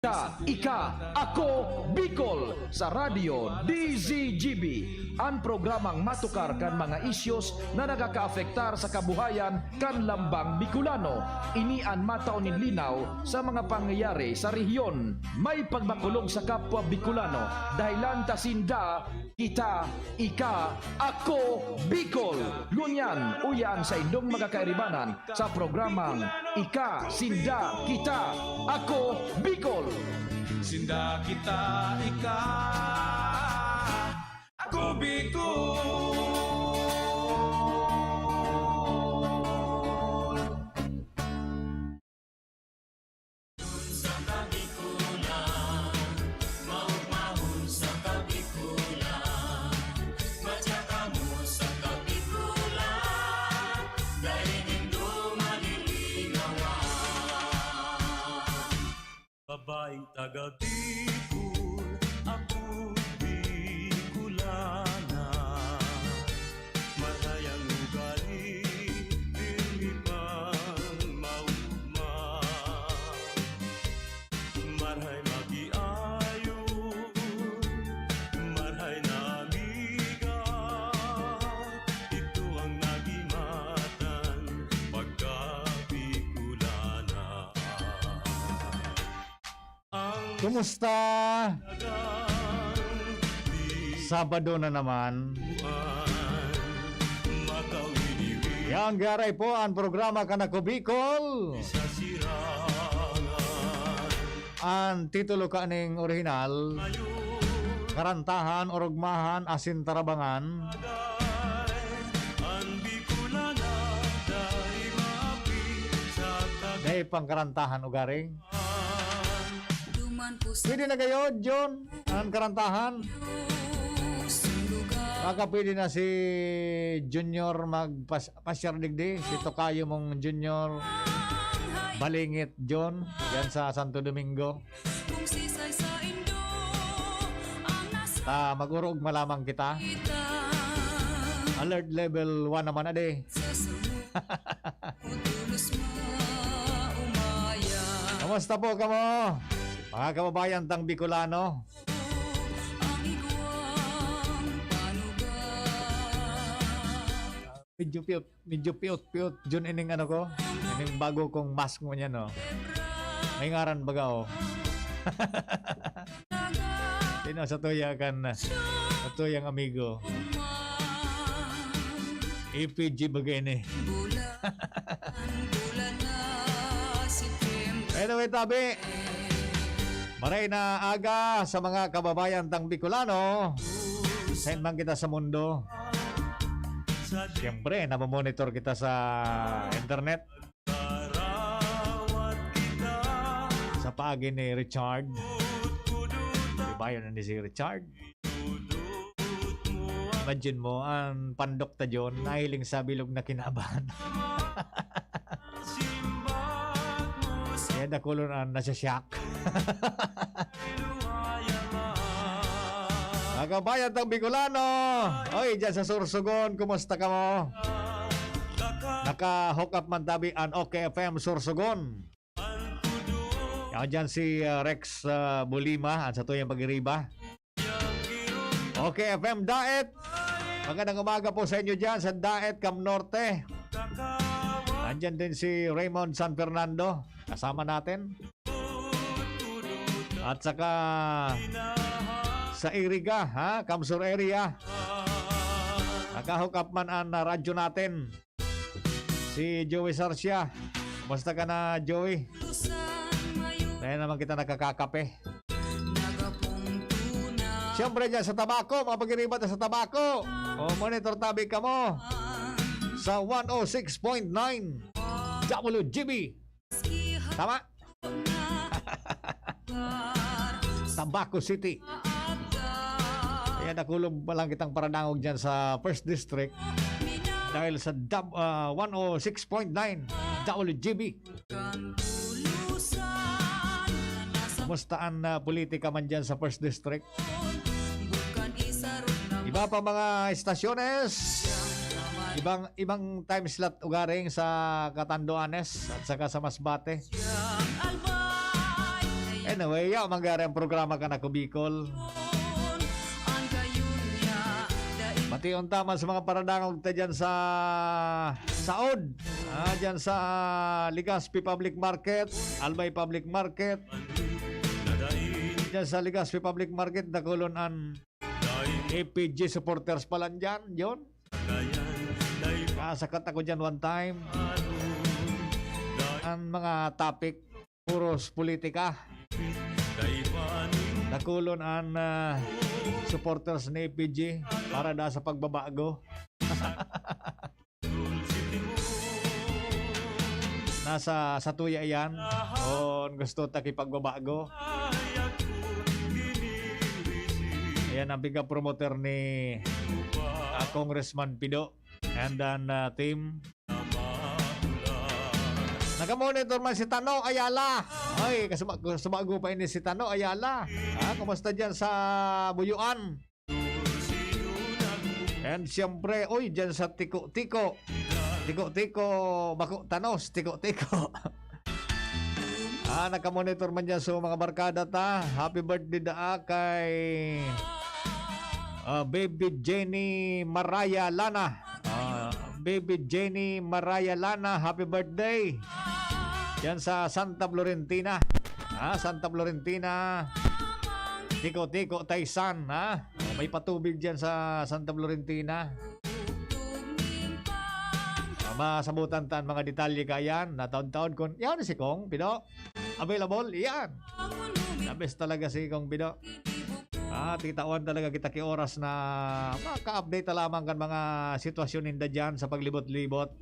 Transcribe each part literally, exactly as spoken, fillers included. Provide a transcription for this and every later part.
Ka, ika, ako, Bicol, sa Radyo D Z G B, an programang matukar kan mga isyos na nagakaapektar sa kabuhayan kan lambang Bicolano. Ini an matao nin linaw sa mga pangyayari sa rehiyon. May pagmakulog sa kapwa Bicolano, dahelan ta sinda, kita, ika, ako, Bicol. Ngunyan, uya an saindong mga kairibanan sa programang Ika, Sinda, Kita, Ako, Bicol. Sinda, kita, ika, ako, Bicol. Sa Kabikulan, maugmahon sa Kabikulan, matya kamo sa Kabikulan, dai nindo malilinawan. Babaeng taga Bicol, ako Bicolana. Marhay ang ugali, pirmi pang maugma. Marhay makiayo, marhay na amiga, ito ang nagimatan pagka Bicolana. Kumusta? Sabado na naman. Yan, garay po ang programa Kanako Bicol. Ang titulo kaning orihinal, Karantahan, Orogmahan, asin Tarabangan. Dai pang karantahan ugaring. Pwede na kayo, John, ang karantahan. Baka pwede na si Junior magpas-, pasyar digdi, si Tokayo mong Junior Balingit, John, yan sa Santo Domingo. Ta, mag-urog malamang kita. Alert level one naman, ade. Kamusta po kamo, mga kababayan tang Bicolano? Medyo piot, medyo piot-piot, Jun, ining ano ko, ining bago kong mask mo niya, no? May ngaran baga, oh. Tino sa tuya kan, sa tuyang amigo. A P G baga ini. Anyway, tabi. Maray na aga sa mga kababayan tang Bicolano. Saan man kita sa mundo. Siyempre, namomonitor kita sa internet. Sa paagi ni Richard. Di ba yun ni si Richard? Imagine mo, ang pandok ta John, nahiling sa bilog na kinaban. Kaya dakulon ang nasasyak. Mga kabayan tang Bicolano, oy, dyan sa Sorsogon, kumusta kamo? Naka-hook up man tabi an OK F M Sorsogon. Yan dyan si, ah, Rex, ah, Bulima, at sa tuyang pag-iriba. OK F M Daet. Magandang umaga po sa inyo dyan sa Daet, Cam Norte. Nandyan din si Raymond San Fernando, kasama natin. At saka sa Iriga, ha? Cam Sur area. Naka-hook up man ang, ah, radyo natin. Si Joey Sarcia. Kumusta ka na, Joey? Dahil naman kita nakakakape. Siyempre dyan sa Tabaco, mga pag-iribat sa Tabaco. O, monitor tabi kamo sa one oh six point nine W G B. Tama? Tabaco City. Kaya nakulog pa lang kitang paradangog dyan sa First District dahil sa dab-, ah, one oh six point nine W G B. Kumusta ang, ah, politika man dyan sa First District? Iba pa mga estasyones, ibang, ibang time slot ugaring sa Catanduanes at saka sa Masbate. Anyway, yaw mangyari ang programa kan Ako Bicol. Bation ta man sa mga paradangog ta dyan sa Saod. Ah, dyan sa Legazpi Public Market, Albay Public Market. Dyan sa Legazpi Public Market, dakulon an A P G supporters pa lang dyan, yun. Kasakat ako dyan one time. Ang mga topic, puros politika. Dakulon an, ah, supporters ni A P G para da sa pagbabago. Nasa satuya yan. Kung gusto ta kipagbabago. Ayan ang pinaka-promoter ni, ah, Congressman Pido and then, ah, team. Nakamonitor man si Tano Ayala. Ay, kasuma-, kasubago pa ini si Tano Ayala. Ah, kumusta dyan sa Buyuan? And siyempre, uy, dyan sa Tiko-Tiko. Tiko-Tiko, bako tanos, Tiko-Tiko. Ah, nakamonitor man dyan sa mga barkada ta. Happy birthday daa kay, ah, Baby Jenny Maraya Lana. Ah, Baby Jenny Maraya Lana, happy birthday. Yan sa Santa Florentina. Ah, Santa Florentina. Tiko-Tiko, Taysan, ha? Oh, may patubig dyan sa Santa Florentina. Ah, masabutan ta ang mga detalye kayan. Nataon-taon kun, yan si Kong Pido. Available, yan. The best talaga si Kong Pido. Ah, titawan talaga kita ki oras na maka-update ta lamang kan mga sitwasyon ninda dyan sa paglibot-libot.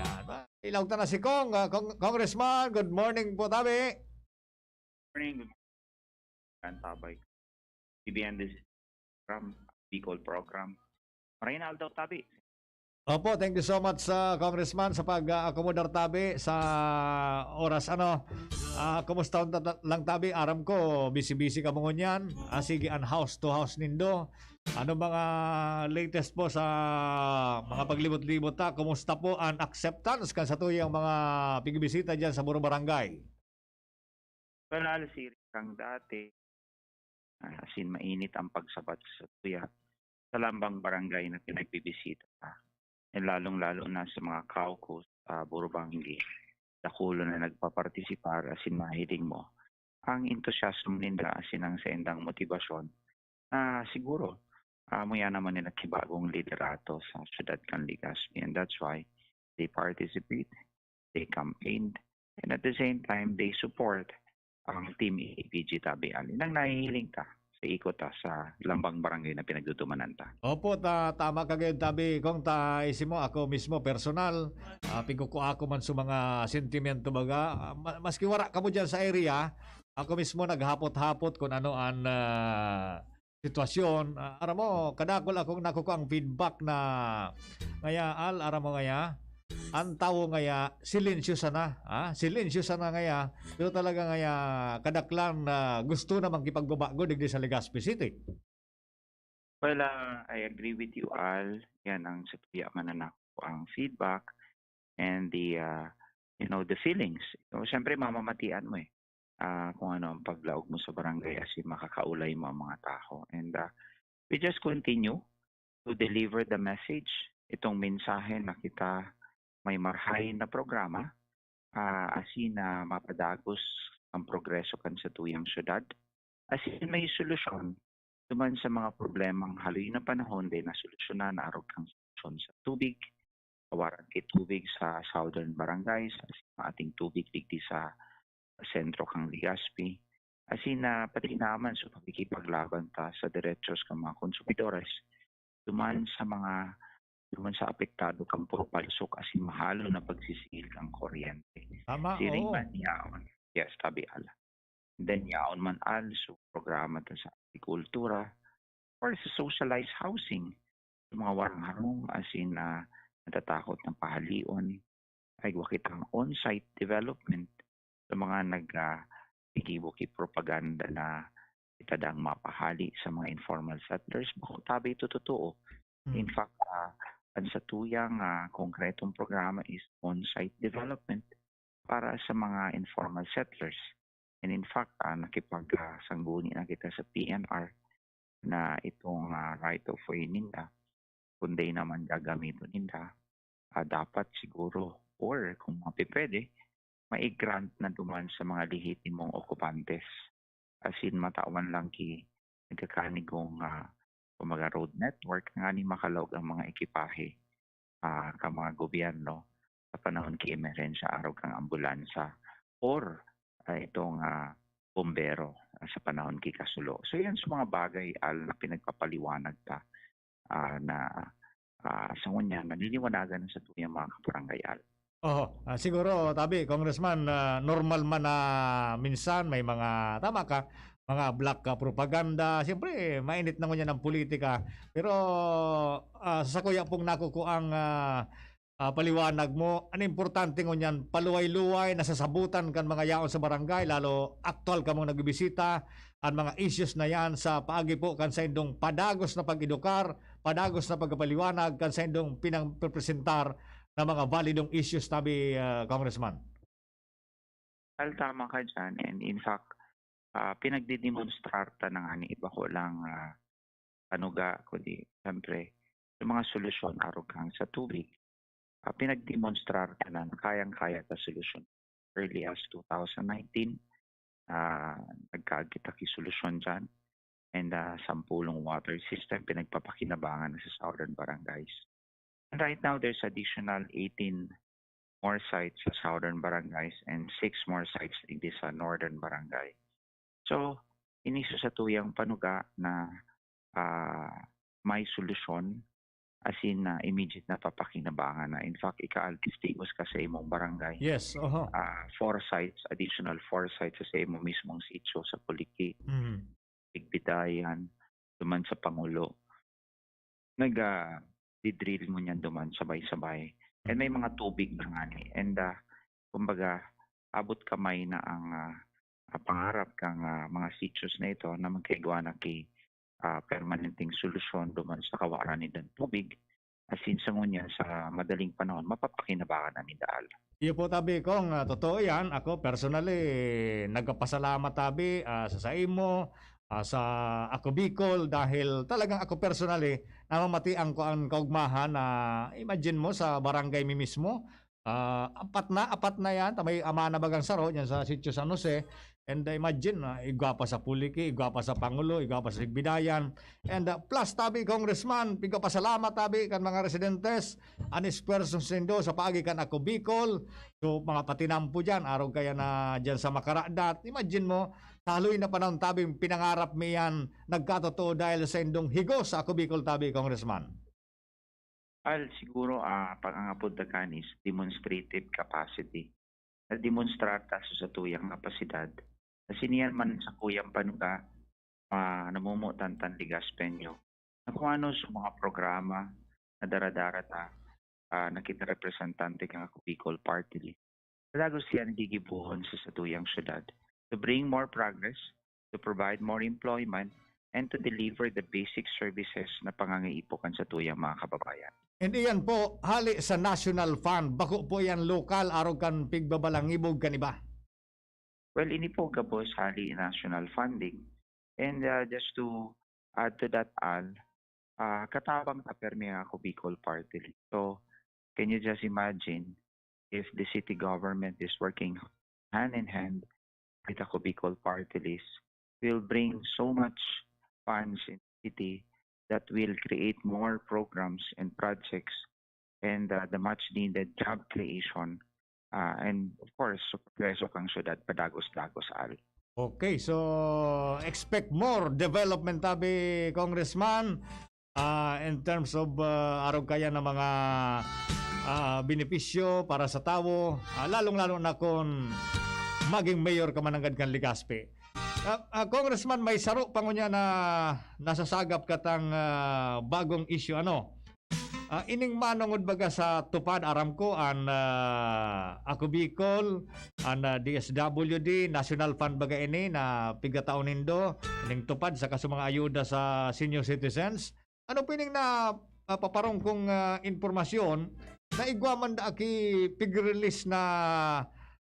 Yan. Ilaog ta na si Cong, ah, Cong-, Congressman, good morning po, tabi. Morning, good morning, Tabay. P B N, this is from Bicol program. Maray na aldaw, tabi. Opo, thank you so much sa Congressman sa pag-akomodar, tabi, sa oras. Ano, ah, kumusta ta-, ta-, lang, tabi? Aram ko, busy-busy kamo ngunyan. Ah, sige, an house to house nindo. Ano mga latest po sa mga paglibot-libot ta? Kumusta po ang acceptance kan satuyang mga pigbisita diyan sa Buro Barangay? Well, Al, siring kan dati, ah, as in, mainit ang pagsabat sa tuya sa lambang barangay na pinagbibisita ta. And lalong-lalo na sa mga caucus, ah, Burubanggi, dakulo na nagpapartisipar, as in, mahiling mo ang entusiasmo ninda, as in, ang saindang motibasyon. Ah, siguro, amo yan naman yung nakibagong liderato sa syudad kan Legazpi, and that's why they participate, they campaigned, and at the same time, they support ang Team A P G, tabi, Al. Nang nahihiling ta sa ikot ta sa lambang barangay na pinagdudumanan ta. Opo, ta-, tama ka gayud, tabi. Kung ta, isi mo, ako mismo, personal, ah, pigkukua ko man sa mga sentimento, baga, ah, ma-, maski wara kamo dyan sa area, ako mismo naghapot-hapot kung ano ang, ah, sitwasyon. Ah, aram mo, kadakul akong nakukuang feedback na ngaya, Al, aram mo ngaya, ang tawo ngaya, silensyo sana, ah, silensyo sana ngaya, pero talaga ngaya, kadaklan na gusto na makipagbabago digdi sa Legazpi City. Well, ah, I agree with you, Al. Yan ang sa tuya man na nakukuang feedback and the, ah, you know, the feelings. So, siyempre, mamamatian mo eh, ah, kung ano ang paglaog mo sa barangay, as in, makakaulay mo ang mga tao. And, ah, we just continue to deliver the message, itong mensahe na kita may marahay na programa, ah, as in, ah, mapadagos ang progreso kan satuyang syudad. As in, may solusyon duman sa mga problemang haloy na panahon dai nasolusyonan, arog kan solusyon sa tubig, kawaran ki tubig sa southern barangays, as in, maating tubig digdi sa sentro kan Legazpi. As in, ah, pati naman sa pakikipaglaban ta sa derechos kan mga konsumidores, duman sa mga, duman sa apektado kan puro palsok, as in, mahalo na pagsisingil kan kuryente. Tama, Siring oo. man yaon. Yes, tabi, Al. Then, yaon man, Al, so programa ta sa agrikultura or sa socialized housing. Sa mga warang harong, as in, ah, natatakot na pahalion, ay, wa kitang on-site development sa mga nag, ah, gigibo ki propaganda na kita dang mapahali sa mga informal settlers. Bako tabi ito totoo. Hmm. In fact, ah, ang satuyang, ah, konkretong programa is on-site development para sa mga informal settlers. And in fact, ah, nakipag, ah, sangguni na kita sa P N R na itong, ah, right of way ninda, kung dai naman gagamiton ninda, ah, dapat siguro, or kung mapipwede, mai-grant na duman sa mga lehitimong okupantes. As in, matawan lang ki nagkakanigong, ah, kumbaga, road network, nganing makalaog ang mga ekipahe, ah, kan mga gobyerno sa panahon ki emerhensya, arog kan ambulansa or, ah, itong, ah, bombero, ah, sa panahon ki kasulo. So, yan sa mga bagay, Al, na pinagpapaliwanag ta, ah, na, ah, sa ngunyan, naliliwanagan na sa tuyang mga kabarangay, Al. Oho. Ah, siguro, tabi, Congressman, ah, normal man na minsan may mga, tama ka, mga black, ah, propaganda. Siyempre, mainit na ngunyan ang politika. Pero, ah, sa kuya pong nakukuang, ah, ah, paliwanag mo, ang importante ngunyan, paluway-luway, nasasabutan kan mga yaon sa barangay, lalo aktual kamong nagbibisita, ang mga issues na yan sa paagi po kan saindong padagos na pag-edukar, padagos na pagpapaliwanag kan saindong pinagprepresentar na mga validong issues, tabi, ah, Congressman. Al, tama ka dyan. And in fact, ah, pinagdidemonstrar ta na nga ni iba ko lang, ah, panuga, kundi, siyempre, yung mga solusyon arog kan sa tubig. Ah, pinagdemonstrar ta na kayang-kaya ta solusyon. Early as two thousand nineteen, ah, nagkaagi ta ki solusyon dyan. And, ah, sampulong water system, pinagpapakinabangan na sa southern barangays. And right now, there's additional eighteen more sites sa southern barangays and six more sites digdi sa northern barangay. So, ini sa satuyang panuga na, ah, may solusyon, as in, na immediate na papakinabangan na. In fact, ika-Al, testigos ka sa imong barangay. Yes, oho. Ah, four sites, additional four sites sa imo mismong sitio sa Puliki, Mhm. Igbidayan, duman sa Pangulo. Nag, ah, didrill mo niyan duman sabay-sabay. And may mga tubig na ngani. And, ah, kumbaga, abot kamay na ang, ah, ah, pangarap kang, ah, mga sitios na ito na magkaigwa na ki, ah, permanenteng solusyon duman sa kawaran nindang tubig. As in, sa ngunyan, sa madaling panahon, mapapakinabangan na ninda, Al. Iyo po, tabi kong, ah, totoo yan. Ako, personally, nagpapasalamat, tabi, ah, sa saimo, ah, sa Ako Bicol, dahil talagang ako personally, namamatian ko ang kaugmahan na, imagine mo, sa barangay mi mismo, ah, apat na, apat na yan. Ta-, may ama na bagang saro dyan sa Sitio San Jose. And, ah, imagine, ah, igwa pa sa Puliki, igwa pa sa Pangulo, igwa pa sa Sigbidayan. And, ah, plus, tabi, Congressman, pigpapasalamat, tabi, kan mga residentes, an esfuerso nindo sa paagi kan Ako Bicol. So, mga patinampo dyan, arog kaya na dyan sa Makaradat. Imagine mo, sa haloy na panahon, tabi, pinangarap mi yan, nagkatotoo dahil sa indong higos sa Ako Bicol, tabi, Congressman. Al, siguro, ah, pag ang apod ta kan is demonstrative capacity. Nademonstrar ta sa satuyang kapasidad. Sa siniyan man sa kuyang panuga, ah, namumutan tan ligaspenyo na kung ano sa mga programa na daradara ta, ah, na kita representante kan Ako Bicol Party List. Padagos siya nagigibohon sa satuyang syudad to bring more progress, to provide more employment, and to deliver the basic services na pangangaipo kan satuyang mga kababayan. And iyan po, hali sa National Fund, bako po yan lokal, arog kan pigbabalangibog kan iba. Well, ini po gabos hali national funding. And, uh, just to add to that, Al, ah, katabang ta permi ang Ako Bicol Party List. So, can you just imagine if the city government is working hand in hand with Ako Bicol Party List, will bring so much funds in the city that will create more programs and projects and, uh, the much needed job creation, uh, and of course, sa progreso kang syudad padagos-dagos, Al. Okay, so expect more development, tabi, Congressman, ah, in terms of, ah, arog kaya na mga, ah, benepisyo para sa tawo, ah, lalong-lalo na kung maging mayor ka man nanggad kan Legazpi. Ah, ah, Congressman, may saro pa ngunyan na nasasagap katang, ah, bagong issue, ano? Ah, ining manongod baga sa TUPAD, aram ko, an, ah, Ako Bicol, an, ah, D S W D, National Fund baga ini na pigataon nindo, ining TUPAD saka sa mga ayuda sa senior citizens. Ano po ining na, ah, paparongkong, ah, impormasyon na igwa man da aki pig-release na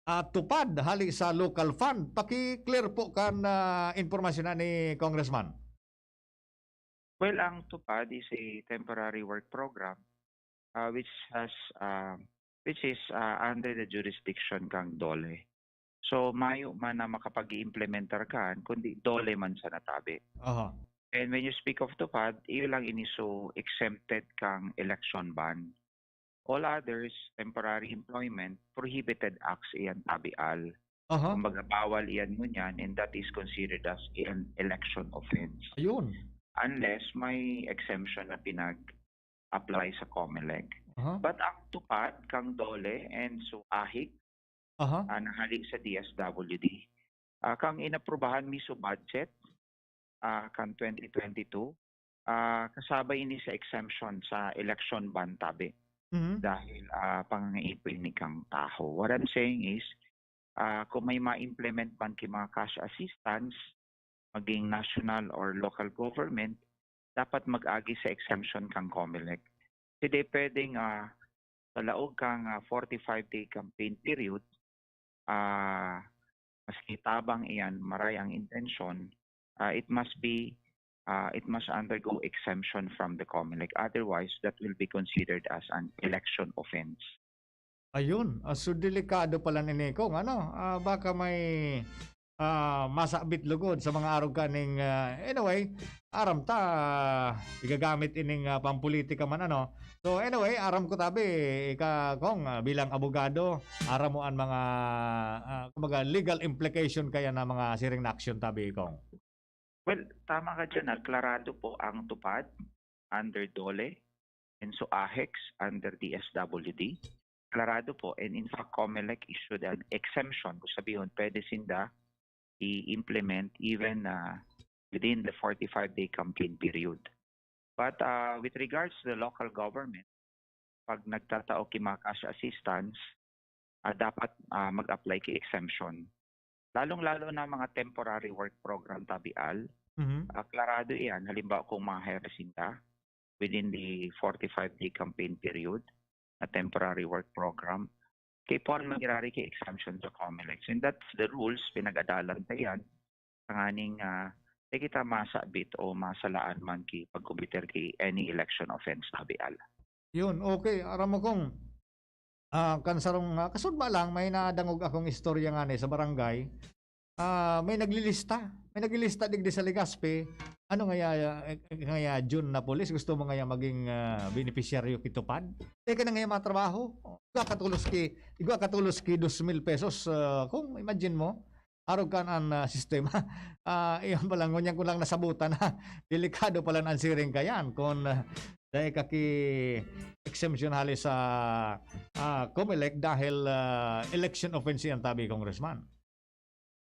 ah, TUPAD hali sa local fund. Paki-clear po kan, ah, impormasyon na ni Congressman. Well, ang TUPAD is a temporary work program, uh, which has, uh, which is, uh, under the jurisdiction kang DOLE. So, mayo man na makapag-implementar kan, kundi DOLE man sa natabi. Aha. And when you speak of TUPAD, iyo lang ini so exempted kang election ban. All others, temporary employment, prohibited acts iyan tabial. Aha. Kumbaga, bawal iyan ngunyan, and that is considered as an election offense. Ayun. Unless may exemption na pinag-apply sa COMELEC. Aha. But ang TUPAD kang DOLE and so AHIC, Aha. ah, na hali sa D S W D, ah, kang inaprubahan mi so budget, ah, kan twenty twenty-two, ah, kasabay ini sa exemption sa election ban tabi. Mhm. Dahil, ah, pangangaipo ini kang tawo. What I'm saying is, ah, kung may ma-implement man ki mga cash assistance, maging national or local government, dapat mag-agi sa exemption kang COMELEC. Kasi di pwedeng, ah, sa laog kang, ah, forty-five day campaign period, ah, maski tabang iyan, maray ang intensyon, ah, it must be, ah, it must undergo exemption from the COMELEC. Otherwise, that will be considered as an election offense. Ayun, ah, so delikado pala nini, Kong, ano? Ah, baka may, ah, masabit lugod sa mga arog kaning, ah, anyway, aram ta, ah, igagamit ining, ah, pampolitika man, ano? So anyway, aram ko tabi, ika, Kong, ah, bilang abogado, aram mo an mga, ah, kumbaga, legal implication kaya na mga siring na aksyon tabi, Kong. Well, tama ka dyan, ah. Klarado po ang TUPAD under DOLE and so AHEX under D S W D. Klarado po, and in fact, COMELEC issued an exemption. Kung sabihon, pwede sinda i-implement even, ah, within the forty-five day campaign period. But, ah, with regards to the local government, pag nagtatao ki mga cash assistance, ah, dapat, ah, mag-apply ki exemption. Lalong-lalo na mga temporary work program tabial, Mhm. ah, klarado iyan. Halimbawa, kung mahere sinda within the forty-five day campaign period na temporary work program, kaipuhan mangyari ki exemption sa COMELEC. And that's the rules, pinag-adalan ta iyan. Tanganing, ah, di kita masabit o masalaan man ki pagkomiter ki any election offense tabial. Yun, okay. Aram mo, Kong, ah, kan sarong, ah, kasudma lang, may nadangog akong istorya ngani sa barangay. Ah, may naglilista. May naglilista digdi sa Legazpi. Ano ngaya, eh, ngaya, Jun, na pulis? Gusto mo ngaya maging, ah, benepisyaryo ki TUPAD? Teka na ngaya matrabaho. Igwa ka tolos ki, igwa ka tolos ki dos mil pesos, ah, Kong, imagine mo. Arog kan an, ah, sistema. Ah, iyan pala, ngunyan ko lang nasabutan na delikado pala an siring kayan. Kung, ah, dai ka ki exemption hali sa, ah, COMELEC dahil, ah, election offense yan tabi, Congressman.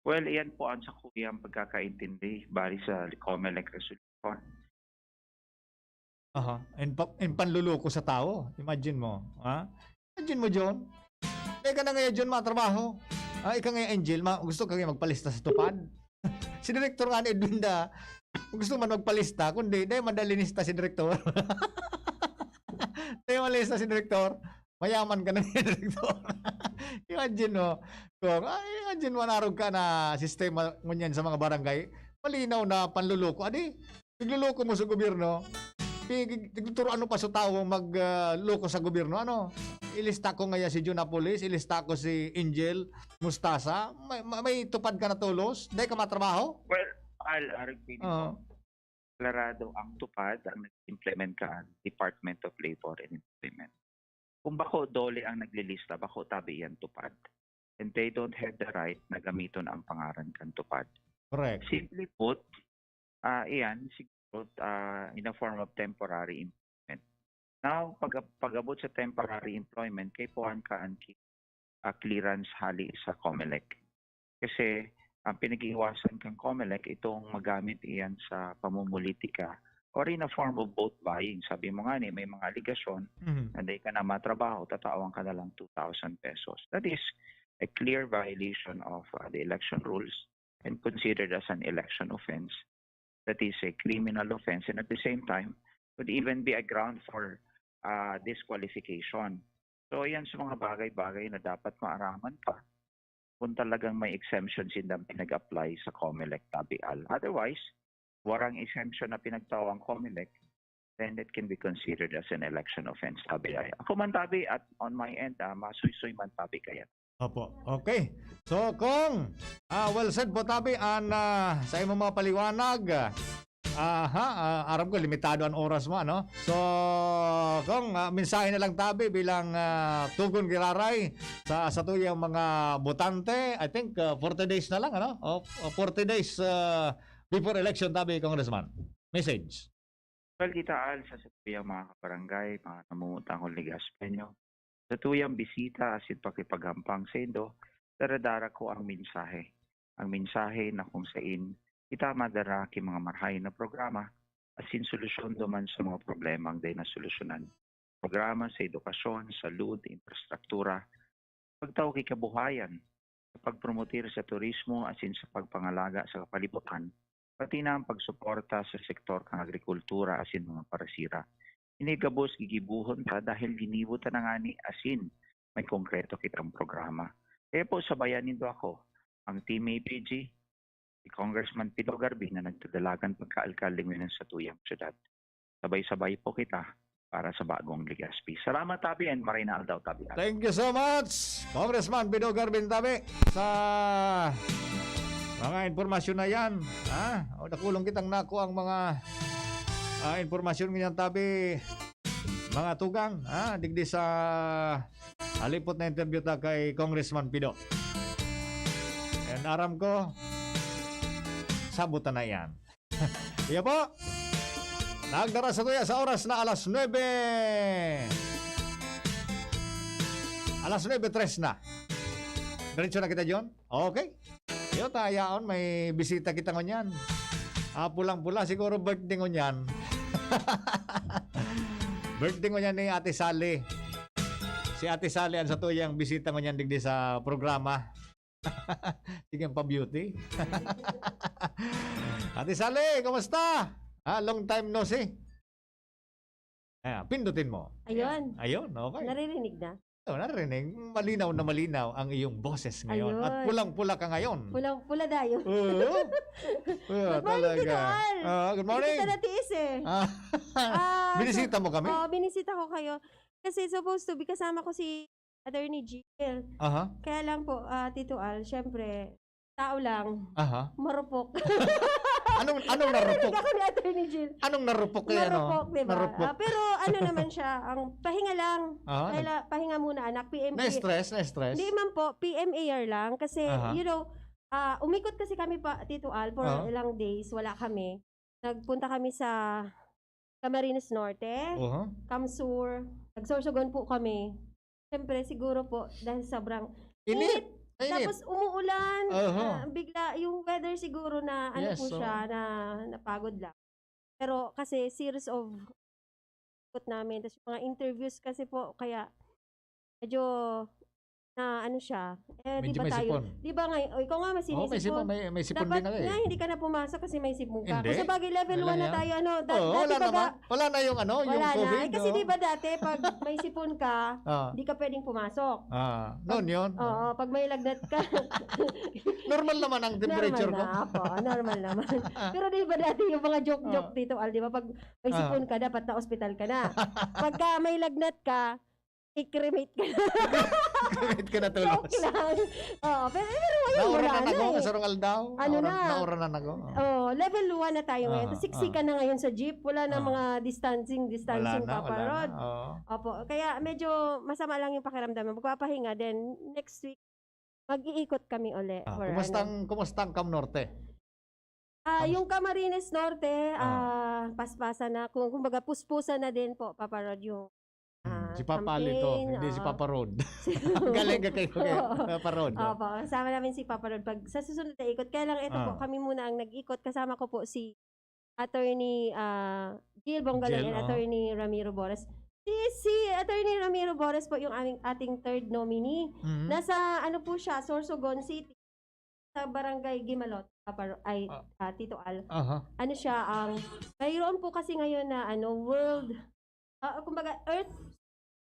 Well, iyan po ang sakuyang pagkakaintindi bali sa COMELEC resolution. Aha. And, pa, and panluloko sa tao. Imagine mo. Ha? Imagine mo, John. Teka na ngayon, John, matrabaho. Ah, ika ngayon, Angel, ma, gusto ka ngayon magpalista sa TUPAD? Si Direktor nga ni Edwin da, gusto man magpalista, kundi dahil madalinista si Direktor. Dahil malista si Direktor, mayaman ka na ni Direktor. Imagine mo, kung, ah, imagine mo, narog ka na sistema ngunyan sa mga barangay, malinaw na panluloko. Adi, nagluloko mo sa gobyerno, tig-, tigturuan mo pa sa tawo mag, ah, loko sa gobyerno. Ano? Ilista ko ngaya si Jun Apolis, ilista ko si Angel Mustasa. May, may, may TUPAD ka na tolos? Dahil ka matrabaho? Well, Al, Arag Pinipon, Oo. Klarado ang TUPAD ang nag-implement ka ang Department of Labor and Employment. Kung bako DOLE ang naglilista, bako tabi yan TUPAD. And they don't have the right na gamiton ang pangaran kan TUPAD. Correct. Simply put, ah, iyan siguro, ah, in a form of temporary employment. Now, pag, pag-abot sa temporary employment, kaipuhan ka ang ki-, ah, clearance hali sa COMELEC. Kasi ang pinag-iiwasan kang COMELEC, itong magamit iyan sa pamumulitika or in a form of vote buying. Sabi mo nga ni, may mga aligasyon Mhm. na dahil ka na matrabaho, tatawan ka na lang two thousand pesos. That is a clear violation of, uh, the election rules and considered as an election offense. That is a criminal offense, and at the same time, could even be a ground for, uh, disqualification. So, yan sa mga bagay-bagay na dapat maaraman pa kung talagang may exemption sindang pinag-apply sa Comelec, Tabi Al. Otherwise, warang exemption na pinagtao ang Comelec, then it can be considered as an election offense, Tabi Al. Ako man, Tabi, at on my end, ah, masuysoy man, Tabi, kaya. Opo. Okay. So, Kong, ah, well said po, Tabi, an, ah, sa imong mga paliwanag. Aha, ah, aram ko, limitado an oras mo, ano? So, Kong, ah, mensahe na lang, Tabi, bilang, ah, tugon giraray sa, sa tuyang mga botante. I think, ah, forty days na lang, ano? O, o, forty days, ah, before election, Tabi, Congressman. Message. Well, kita al sa satuyang mga kabarangay, mga namumutang huli gaspenyo, sa tuyang bisita asin pakipaghampang saindo, daradara ko ang mensahe. Ang mensahe na kung sain kita madara ki mga marahay na programa asin solusyon duman sa mga problemang dai nasolusyonan. Programa sa edukasyon, salud, infrastruktura, pagtao ki kabuhayan, sa pagpromotir sa turismo asin sa pagpangalaga sa kapalibutan, pati na ang pagsuporta sa sektor kan agrikultura asin mga parasira. Ini gabos gigibohon ta dahil ginibo ta na ngani asin may konkreto kitang programa. Kaya po, sabayan nindo ako, ang Team A P G, si Congressman Pido Garvin na nagdadalagan pagkaalkalde ngayon sa tuyang syudad. Sabay-sabay po kita para sa bagong Legazpi. Salamat, Tabi, and maray na aldaw, Tabi. Thank you so much, Congressman Pido Garvin Tabi, sa mga impormasyon na yan. Ha? O, nakulong kitang nako ang mga, ah, impormasyon ngunyan, Tabi, mga tugang, ha? Digdi sa halipot na interview ta kay Congressman Pido. And aram ko, sabutan na yan. Iyo po. Nagdara sa tuya sa oras na alas nuebe. Alas nuebe tres na. Diretso na kita, John. Okay. Iyo, tayaon, may bisita kita ngunyan. Ah, pulang-pula, siguro birthday ngunyan. Birthday ngunyan ni Ate Sally. Si Ate Sally ang sa tuyang bisita ngunyan digdi sa programa. Sige, pa-beauty. Ate Sally, kumusta? Ah, long time no see. Ah, pindutin mo. Ayun. Ayun, okay. Naririnig na? Oh, naririnig. Malinaw na malinaw ang iyong boses ngayon. At pulang-pula ka ngayon. Pulang-pula dayon. Oo. Good morning, Tito Al. Ah, good morning. Hindi kita natiis eh. Ah, binisita mo kami? Oo, binisita ko kayo. Kasi supposed to be, kasama ko si Attorney Jill. Aha. Kaya lang po, ah, Tito Al, syempre, tao lang. Aha. Marupok. Anong, anong narupok? Narinig ako ni Attorney Jill. Anong narupok kaya, no? Marupok, di ba? Narupok. Ah, pero ano naman siya, ang pahinga lang. Ah, pahinga muna, anak. P M A. Na-stress, na-stress? Hindi man po, P M A R lang. Kasi, you know, ah, umikot kasi kami pa, Tito Al, for ilang days, wala kami. Nagpunta kami sa Camarines Norte, Oho. Camsur, nagsorsogon po kami. Siyempre, siguro po, dahil sobrang Init! init. Ay, init. Tapos umuulan, Oho. ah, bigla, yung weather siguro na, ano Yes, po siya, oo. na napagod lang. Pero kasi series of ikot namin, tas yung mga interviews kasi po, kaya medyo na ano siya, eh, Medyo di ba may tayo, sipon. di ba ngay-, o, ikaw nga, may Oo, may sinisipon. sipon, may, may sipon Dapat din ako eh. nga, hindi ka na pumasok kasi may sipon ka. Hindi. Kung sa bagay, level Wala one na yan. tayo, ano, Oo, dati wala baga, naman. Wala na yung ano, yung wala na. COVID, Eh, kasi oo. di ba dati, pag may sipon ka, Ah. di ka pwedeng pumasok. Ah, Pag, noon yun. oo, pag may lagnat ka. Normal naman ang temperature Normal ko. na, apo, normal naman. Pero di ba dati yung mga joke-joke Ah. dito, Al, di ba? Pag may Ah. sipon ka, dapat na ospital ka na. Pagka may lagnat ka, i-cremate ka na. Cremate ka na tulos. Joke lang. Oo, pero, pero ngayon, Naura wala na na ako, eh. Kasarong aldaw. Ano Naura, na? naura na ako. Oo. Oh, level one na tayo ngayon. Ah, Tas siksikan ah. na ngayon sa jeep. Wala na Ah. mga distancing, Wala distancing, na, Papa wala na. Rod. Oo. Opo. Kaya medyo masama lang yung pakiramdam. Magpapahinga. Then, next week, mag-iikot kami uli Ah, for kumustang, ano. kumustang Cam Norte? Ah, Kamus- yung Camarines Norte, Ah. ah, paspasan na. Kung, kumbaga, puspusan na din po, Papa Rod, yung, Hmm, ah, si Papa Lito, campaign, hindi si oo. Papa Rod. Galing ka kayo kay Oo. Papa Rod, oh. Opo, kasama namin si Papa Rod pag sa susunod na ikot. Kaya lang, ito po, Ah. kami muna ang nag-ikot. Kasama ko po si Attorney, ah, Jill Bongalon Jill, and oh. Attorney Ramiro Bores. Si, si Attorney Ramiro Bores po yung aming, ating third nominee. Mhm. Nasa, ano po siya, Sorsogon City, sa Barangay Gimalot, Papa Ro-, ay, Ah. ah, Tito Al. Aha. Ano siya, ang, mayroon po kasi ngayon na, ano, World, ah, kumbaga, Earth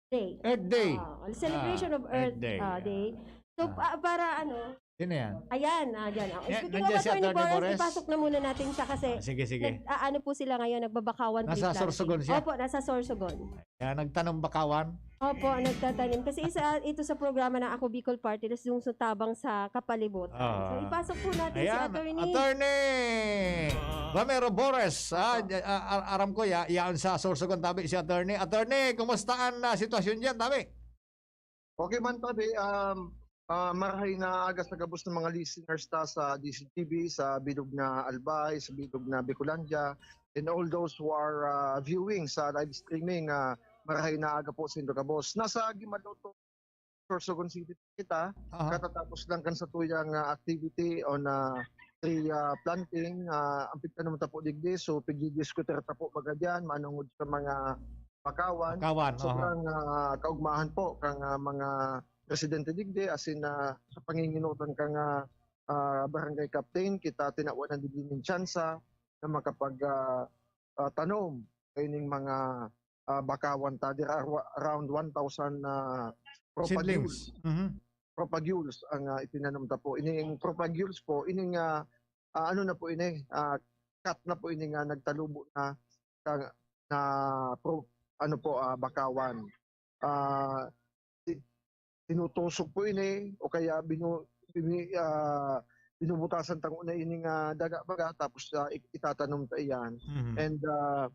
Day. Earth Day. Ah, celebration Ah, of Earth Earth, Day. ah, Day. So, Ah. pa- para ano, Sino yan? Ayan, ah, dyan. Oh. Yan, Speaking of nandiyan si Attorney Attorney Boris, Boris. Ipasok na muna natin siya kasi Ah, sige, sige. nag, ah, ano po sila ngayon, nagbabakawan Nasa beef planting. Sorsogon siya? Opo, nasa Sorsogon. Kaya nagtanom bakawan? Opo, nagtatanim. Kasi isa ito sa programa ng Ako Bicol Party List, yung sutabang sa kapalibutan. Ah. So, ipasok po natin si Ayan, Attorney. Attorney Romero Boris. Ah, ah, ah, aram ko, ya, yaon sa Sorsogon tabi si Attorney. Attorney, kumusta ang ah, sitwasyon dyan, tabi? Okay man tabi, um, ah, marahay na aga sa gabos ng mga listeners ta sa D Z T V, sa bilog na Albay, sa bilog na Bicolandia, and all those who are ah, viewing sa live streaming, ah, marahay na aga po sa indo gabos. Nasa Guimaloto, Sorsogon City kita, Aha. katatapos lang kan satuyang ah, activity on ah, tree ah, planting, ah, ang pigtanom ta po digdi, so pigdidiskutir ta po baga diyan, manungod sa mga bakawan. Bakawan, aha. Sobrang ah, kaugmahan po kang ah, mga residente digdi, asin na sa panginginotan kang ah, ah, barangay captain, kita tinawan na digdi nin tsansa na makapag ah, ah, tanom kaining mga ah, bakawan ta, there are wa- around one thousand ah, propagules. Seedlings. Mhm. Propagules ang ah, itinanom ta po. Ining propagules po, ining ah, ah, ano na po ini, ah, cut na po ini nga nagtalubo na ka- na pro, ano po, ah, bakawan. Ah, ti- tinutusok po ini o kaya binu, bini, ah, binubutasan ta nguna ini nga daga baga, tapos ah, i- itatanom ta iyan. Mhm. And uh,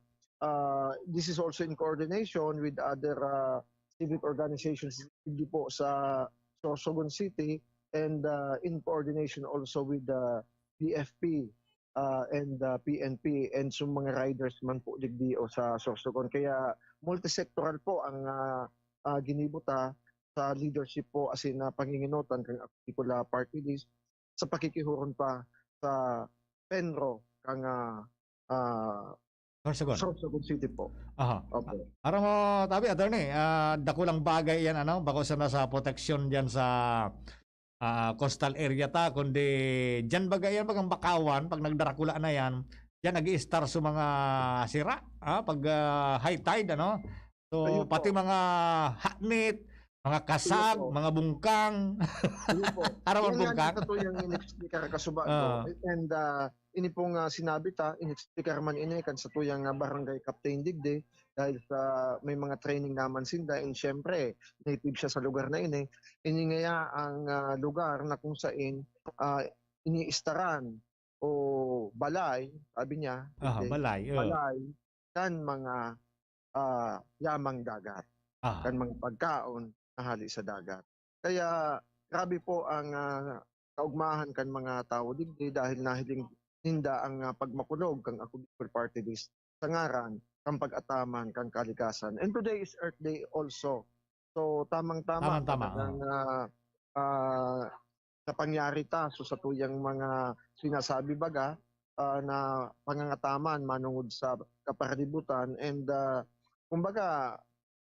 uh, this is also in coordination with other uh, civic organizations digdi po sa Sorsogon City, and uh, in coordination also with the D F P uh, and uh, P N P and sa mga riders man po digdi o sa Sorsogon. Kaya multisectoral po ang uh, uh, ginibo ta sa leadership po asin na panginginotan kang Ako Bicol Party List sa pakikihuron pa sa PENRO kang uh, uh, Sorsogon. Sorsogon City po. Aha. Opo. Aram mo, tabi, attorney, ah, dakulang bagay yan, ano, bako sana sa proteksyon dyan sa ah, coastal area ta, kundi dyan baga yan, bagang bakawan, pag nagdarakula na yan, dyan nag-i-star sa mga sira, ah, pag ah, high tide, ano? So, Ayun po. Pati mga haknit, mga kasag, Ayun po. Mga bungkang. Ayun po. Aram ang Yan nga bungkang? Sa tuyang in-explicar kasuba Ah. ko. And uh, ini pong uh, sinabi ta, in-explicar man ini kan sa tuyang uh, barangay captain digdi dahil sa may mga training naman sinda, and syempre native siya sa lugar na ini. Ini ngaya ang uh, lugar na kung sain uh, iniistaran o balay, sabi niya, Aha, digdi, balay. Oh. Balay kan mga ah, yamang dagat, Ah. kan mga pagkaon na hali sa dagat. Kaya grabe po ang ah, kaugmahan kan mga tawo digdi dahil nahiling ninda ang ah, pagmakulog kang Ako Bicol Party List sa ngaran kan pag-ataman kan kalikasan. And today is Earth Day also. So tamang-tama Tamang-tama, talagang ah, ah, napangyari ta. So sa tuyang mga sinasabi baga ah, na pangangataman manungod sa kaparalibutan, and ah, kumbaga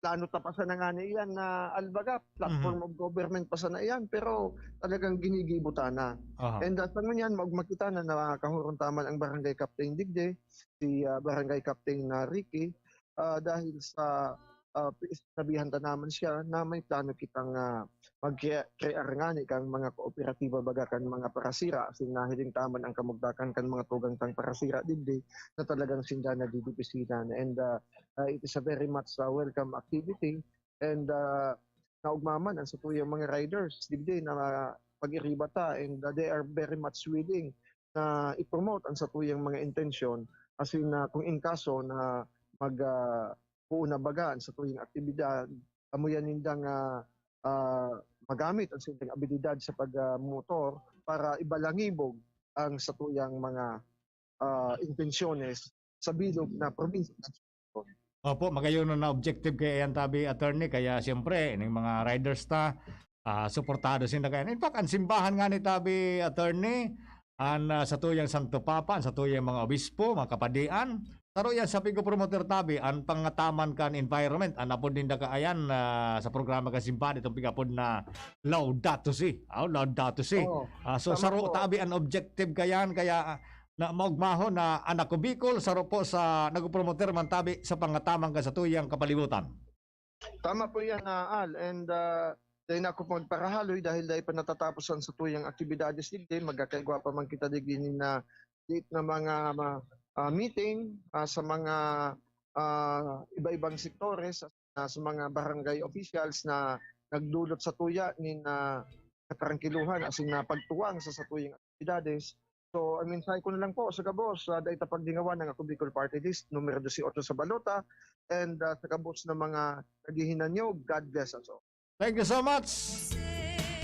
plano ta pa sana ngani iyan na albaga platform Mhm. of government pa sana iyan, pero talagang ginigibo ta na. Aha. And uh, sa ngunyan, maugma kita na nakahuron ta man ang barangay captain digdi, si ah, barangay captain na Ricky, ah, dahil sa ah, pi- sinabihan ta naman siya na may plano kitang ah, mag-crear ngani kang mga kooperatiba baga kan mga parasira, asin nahiling ta man ang kamugtakan kan mga tugang tang parasira digdi na talagang sinda nadidipisilan. And ah, ah, it is a very much ah, welcome activity, and ah, naugma man ang satuyang mga riders digdi na pag-iriba ta, and ah, they are very much willing na i-promote ang satuyang mga intensyon, asin na kung in kaso na mag ah, puon na baga ang satuyang aktibidad, amo yan nindang ah, ah, magamit ang satuyang abilidad sa pagmotor para ibalangibog ang satuyang mga ah, intensyones sa bilog na probinsya. Opo, magayon na objective kaya yan, tabi, attorney. Kaya siyempre, ining mga riders ta, ah, suportado sinda kaya. In fact, ang simbahan ngani, tabi, attorney, ang ah, satuyang Santo Papa, ang satuyang mga obispo, mga kapadian, saro yan sa pigpromoter, tabi, ang pangataman kan environment, ang apod ninda kaayan ah, sa programa kan simbahan, itong pigapod na Laudato Si. Oh, Laudato Si. Oo, Ah, so, tama saro, po. Tabi, ang objective kayan, kaya ah, na maugmahon na ang Ako Bicol, saro po sa nagpromoter man, tabi, sa pangataman kan satuyang kapalibutan. Tama po yan, ah, Al. And ah, Dai na ako magparahaloy dahil dai pa natatapos ang satuyang aktibidades digdi. Magkakaigwa pa man kita digdi na date na mga ma- ah, meeting ah, sa mga ah, iba-ibang sektores, ah, sa mga barangay officials na nagdulot sa tuya nin ah, katrangkiluhan asin na pagtuwang sa satuyang aktibidades. So, ang mensahe ko na lang po sa gabos, ah, dai ta pagdingawan ang Ako Bicol Party List, numero dose otso sa balota, and ah, sa gabos na mga naghihinanyog, God bless us all. Thank you so much,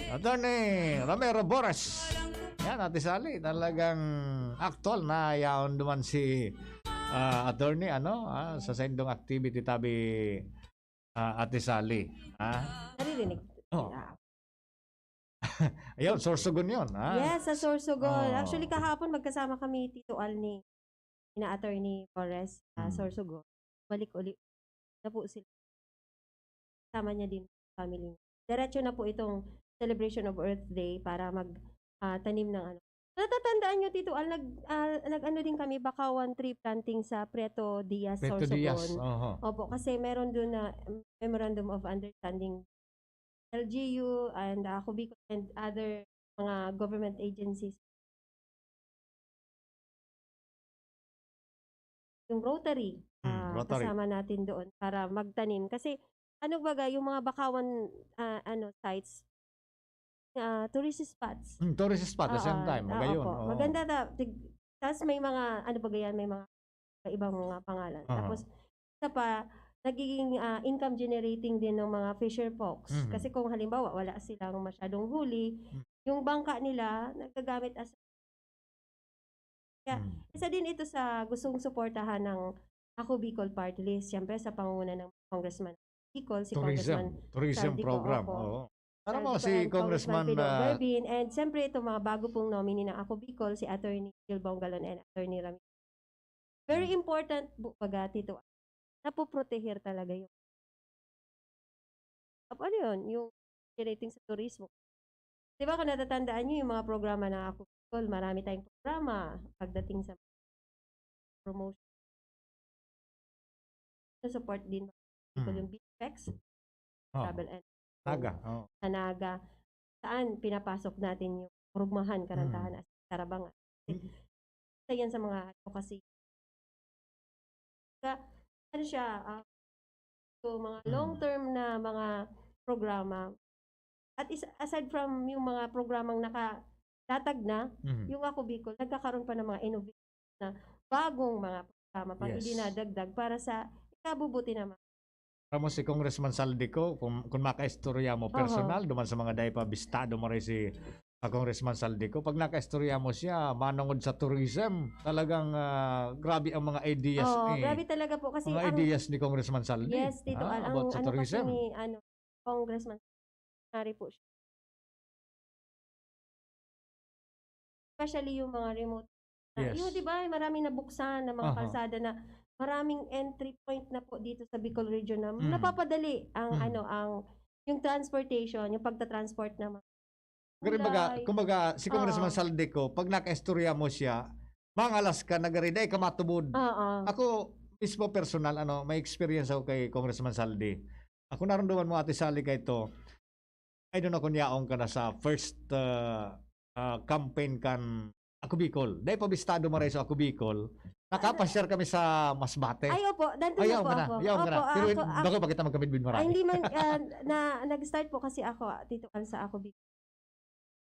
Attorney Romero Bores. Yan, Ate Sally, talagang aktual na yaon duman si ah, Attorney, ano, ah, sa saindong activity tabi, ah, Ate Sally. Ah, Naririnig. Oh. Ah. Ayun, Sorsogon yun. Ah. Yes, sa Sorsogon. Oh. Actually, kahapon magkasama kami, Tito Al, ni ina Attorney Bores, sa Mm. Sorsogon. Balik uli na po sila. Kasama niya din family niya. Diretso na po itong celebration of Earth Day para mag ah, tanim ng ano. Natatandaan niyo, Tito Al, nag, ah, nag-ano din kami, Bakawan tree planting sa Prieto Diaz, Prieto Diaz. Sorsogon. Oho. Opo, kasi meron doon na mm, Memorandum of Understanding, L G U and ah, Ako Bicol and other mga government agencies. Yung Rotary, Hmm, ah, Rotary. kasama natin doon para magtanim. Kasi, ano baga, yung mga Bakawan ah, ano sites, ah, tourist spots. Hmm, tourist spot at the same Oo, time. ah, Magayon. opo. Oo. Maganda ta. Tig- Tapos may mga, ano ba yan, may mga ibang mga pangalan. Aha. Tapos, isa pa, nagiging ah, income generating din ng mga fisher folks. Mhm. Kasi kung halimbawa, wala silang masyadong huli, Mm. yung bangka nila, nagagamit as Kaya, Mm. isa din ito sa gustong suportahan ng Ako Bicol Party List. Siyempre, sa pangunguna ng Congressman Bicol, si Tourism. Congressman Tourism Saldi Co, program. opo. Oo. Para mo Saldi Co si and Congressman Congressman Pino ah, Gervin, and siyempre itong mga bago pong nominee ng Ako Bicol, si Attorney Gil Bongalon and Attorney Ramirez. Very Mm. important, bu- baga, Tito, napoproteher talaga yung Ap-, ano yun? Yung relating sa turismo. Di ba kung natatandaan nyo yung mga programa ng Ako Bicol, marami tayong programa pagdating sa promotion. Support din ba Bicol Mm. yung BIFEX, Oh. Travel and Naga. Oh. sa Naga, saan pinapasok natin yung Rugmahan, Karantahan, Mm. at Tarabangan. Mm. Isa yan sa mga advocacy. Ka, ano siya, ah, so mga Mm. long-term na mga programa. At is, aside from yung mga programang nakalatag na, Mhm. yung Ako Bicol, nagkakaroon pa ng mga innovation na bagong mga programa pang Yes. idinadagdag para sa ikabubuti naman. Para mo si Congressman Saldi Co, kung, kung makaistorya mo Oho. personal, duman sa mga dai pa bistado mo rin si ah, Congressman Saldi Co, pag nakaistorya mo siya, manungod sa tourism, talagang ah, grabe ang mga ideas Oo, eh. Grabe talaga po kasi Mga ang ideas ni Congressman Saldi. Yes, Tito Ah, Al, ang about sa ano kasi tourism. ni ano, Congressman, nari po siya. Especially yung mga remote. Na, Yes. Yung di ba, maraming nabuksan na mga Aha. kalsada na maraming entry point na po dito sa Bicol region na Mm. napapadali ang Mm. ano, ang yung transportation, yung pagta-transport ng mga Pero baga, gulay. kumbaga, si Congressman Oo. Saldi Co, pag nakaistorya mo siya, mangalas ka, nagariday ka matubod. Oo. Ako, mismo personal, ano, may experience ako kay Congressman Saldi. Ako naramdaman mo, Ate Sally, kay to, I don't know kung yaong ka na sa first ah, ah, campaign kan Ako Bicol. Dahil pabistado mo rin sa Ako Bicol, nakapasyar kami sa Masbate. Ay, opo. Nandun na Ayaw po ka na, ako. Ayaw ka na. Opo, Pero ako, ako, baka pa kita magkamid ay, marami. Hindi man, ah, na, nag-start po kasi ako, Tito Al, sa Ako Bicol.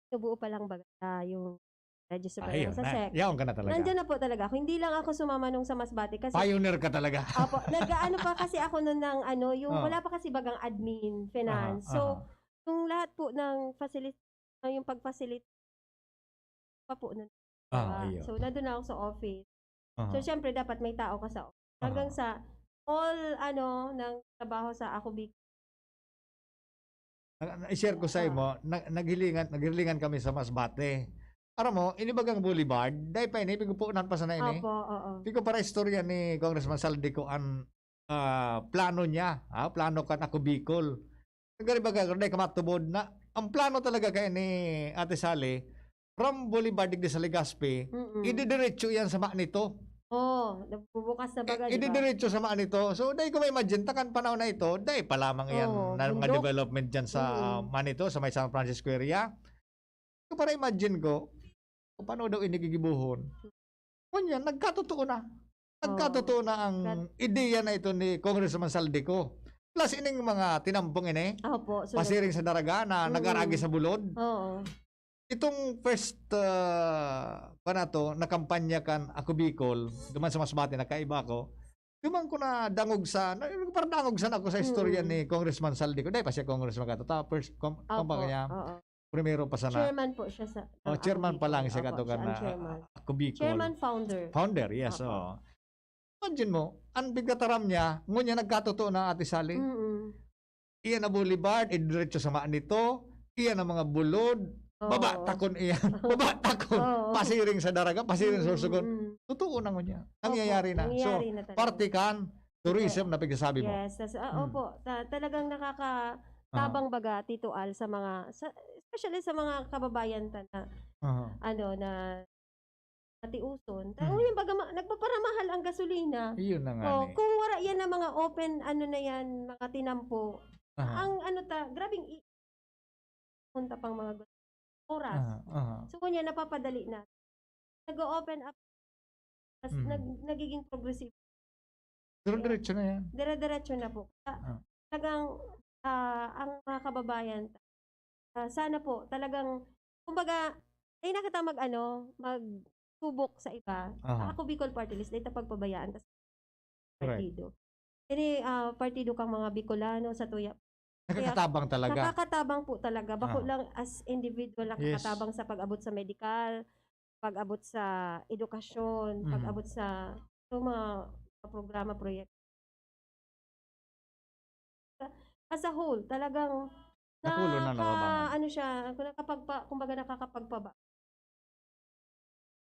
Nabuo pa lang baga, ah, yung register pa Ayun lang sa na. SEC. Yaon ka na talaga. Nandiyan na po talaga ako. Hindi lang ako sumama nung sa Masbate kasi Pioneer ka talaga. Opo. Nag-ano pa kasi ako nun ng ano, yung Oh. wala pa kasi bagang admin, finance. Aha, So, aha. yung lahat po ng facility, ah, yung pag-facilitate pa po nun. Ah, Ah, iyo. So, nandun na ako sa office. Aha. So, syempre, dapat may tao ka sa office. Hanggang Aha. Sa all, ano, ng trabaho sa Ako Bicol. Na- na- I-share ko sa Ah. imo, na, naghilingan, naghilingan kami sa Masbate. Aram mo, inibagang Boulevard, dahil pa ini, pigupunan pa sana ini. Opo, oo. Pigo para istorya ni Congressman Saldi Co ang ah, plano niya, ah, plano kan Ako Bicol. Nagaribaga, dai ka matubod na, ang plano talaga kay ni Ate Sally, from Boulevard digdi sa Legazpi, Mm-mm. ididiretso yan sa Manito. Oh, nagbubukas na baga, di ba? Ididiretso sa Manito. So, dai ko ma-imagine, ta kan panahon na ito, dai pa lamang yan Oo, na mga bundok. Development dyan sa Mm. Manito, sa may San Francisco area. So, para imagine ko, kung paano daw ini gigibohon. Ngunyan, nagkatotoo na. Oh. Nagkatotoo na ang Kat- ideya na ito ni Congressman Zaldy Co. Plus, ining mga tinampong ini, Opo, sunod. Pasiring sa Daraga na Mm. nag-aragi sa bulod. Oo. Itong first, ah, pa na to, na kampanya kan Ako Bicol, duman sa Masbate, nagkaiba ako. Duman ko na dangog sa, na, parang dangog sana ako sa istorya Mm. ni Congressman Zaldy Co. Dai pa siya congressman kato. Ta, first, kom-, Opo, kumbaga niya, oo. primero pa sana. Chairman po siya sa, Oh, ng chairman Ako pa lang Bicol. Siya Opo, kato siya kan, ang ah, chairman. Ako Bicol. Chairman founder. Founder, yes, Opo. oo. Imagine mo, ang pigtataram niya, ngunyan nagkatotoo na, Ate Sally. Mm. Iyan na boulevard, idiretso sa Manito, iyan ang mga bulod, Oo. baba takon iyan, baba takon, Oo. Pasiring sa Daraga, Pasiring sa Mm, Sorsogon. Mm. Totoo na ngunyan. Opo, nangyayari na. So, nangyayari na talaga. Parte kan tourism Opo. Na pagsasabi mo. Yes, tas, ah, Mm. opo, ta-, talagang nakakatabang Aha. baga, Tito Al, sa mga, sa, especially sa mga kababayan ta na, Aha. ano, na matiuson. Ta-, Mm. oh, yung baga ma-, nagpaparamahal ang gasolina. Iyon na nga Oh, ni. Kung wala yan na mga open, ano na yan, mga tinampo, Aha. ang ano ta, grabing i-, punta pang mga gu-, oras. Aha, aha. So, kanya napapadali na. Nag-o-open up, tas Mm. nag-, nagiging progressive. Dire-diretso na yan. Dire-diretso na po. Ah, Ah. talagang, ah, ang mga kababayan, ah, sana po talagang, kumbaga, dai na kita mag-ano, magsubok sa iba. Aha. Ako, Bicol Party List, dai ta pagpabayaan ta sa Correct. Partido. Ini, ah, partido kang mga Bicolano sa tuya. Kaya Nakakatabang talaga. Nakakatabang po talaga. Bako Ah. lang as individual Yes. nakakatabang sa pag-abot sa medikal, pag-abot sa edukasyon, Mhm. pag-abot sa, sa mga programa, proyekto. As a whole, talagang Nakulo na, naka-, nababa na. Ano siya, nakakapagpa-, kumbaga, nakakapagpaba-,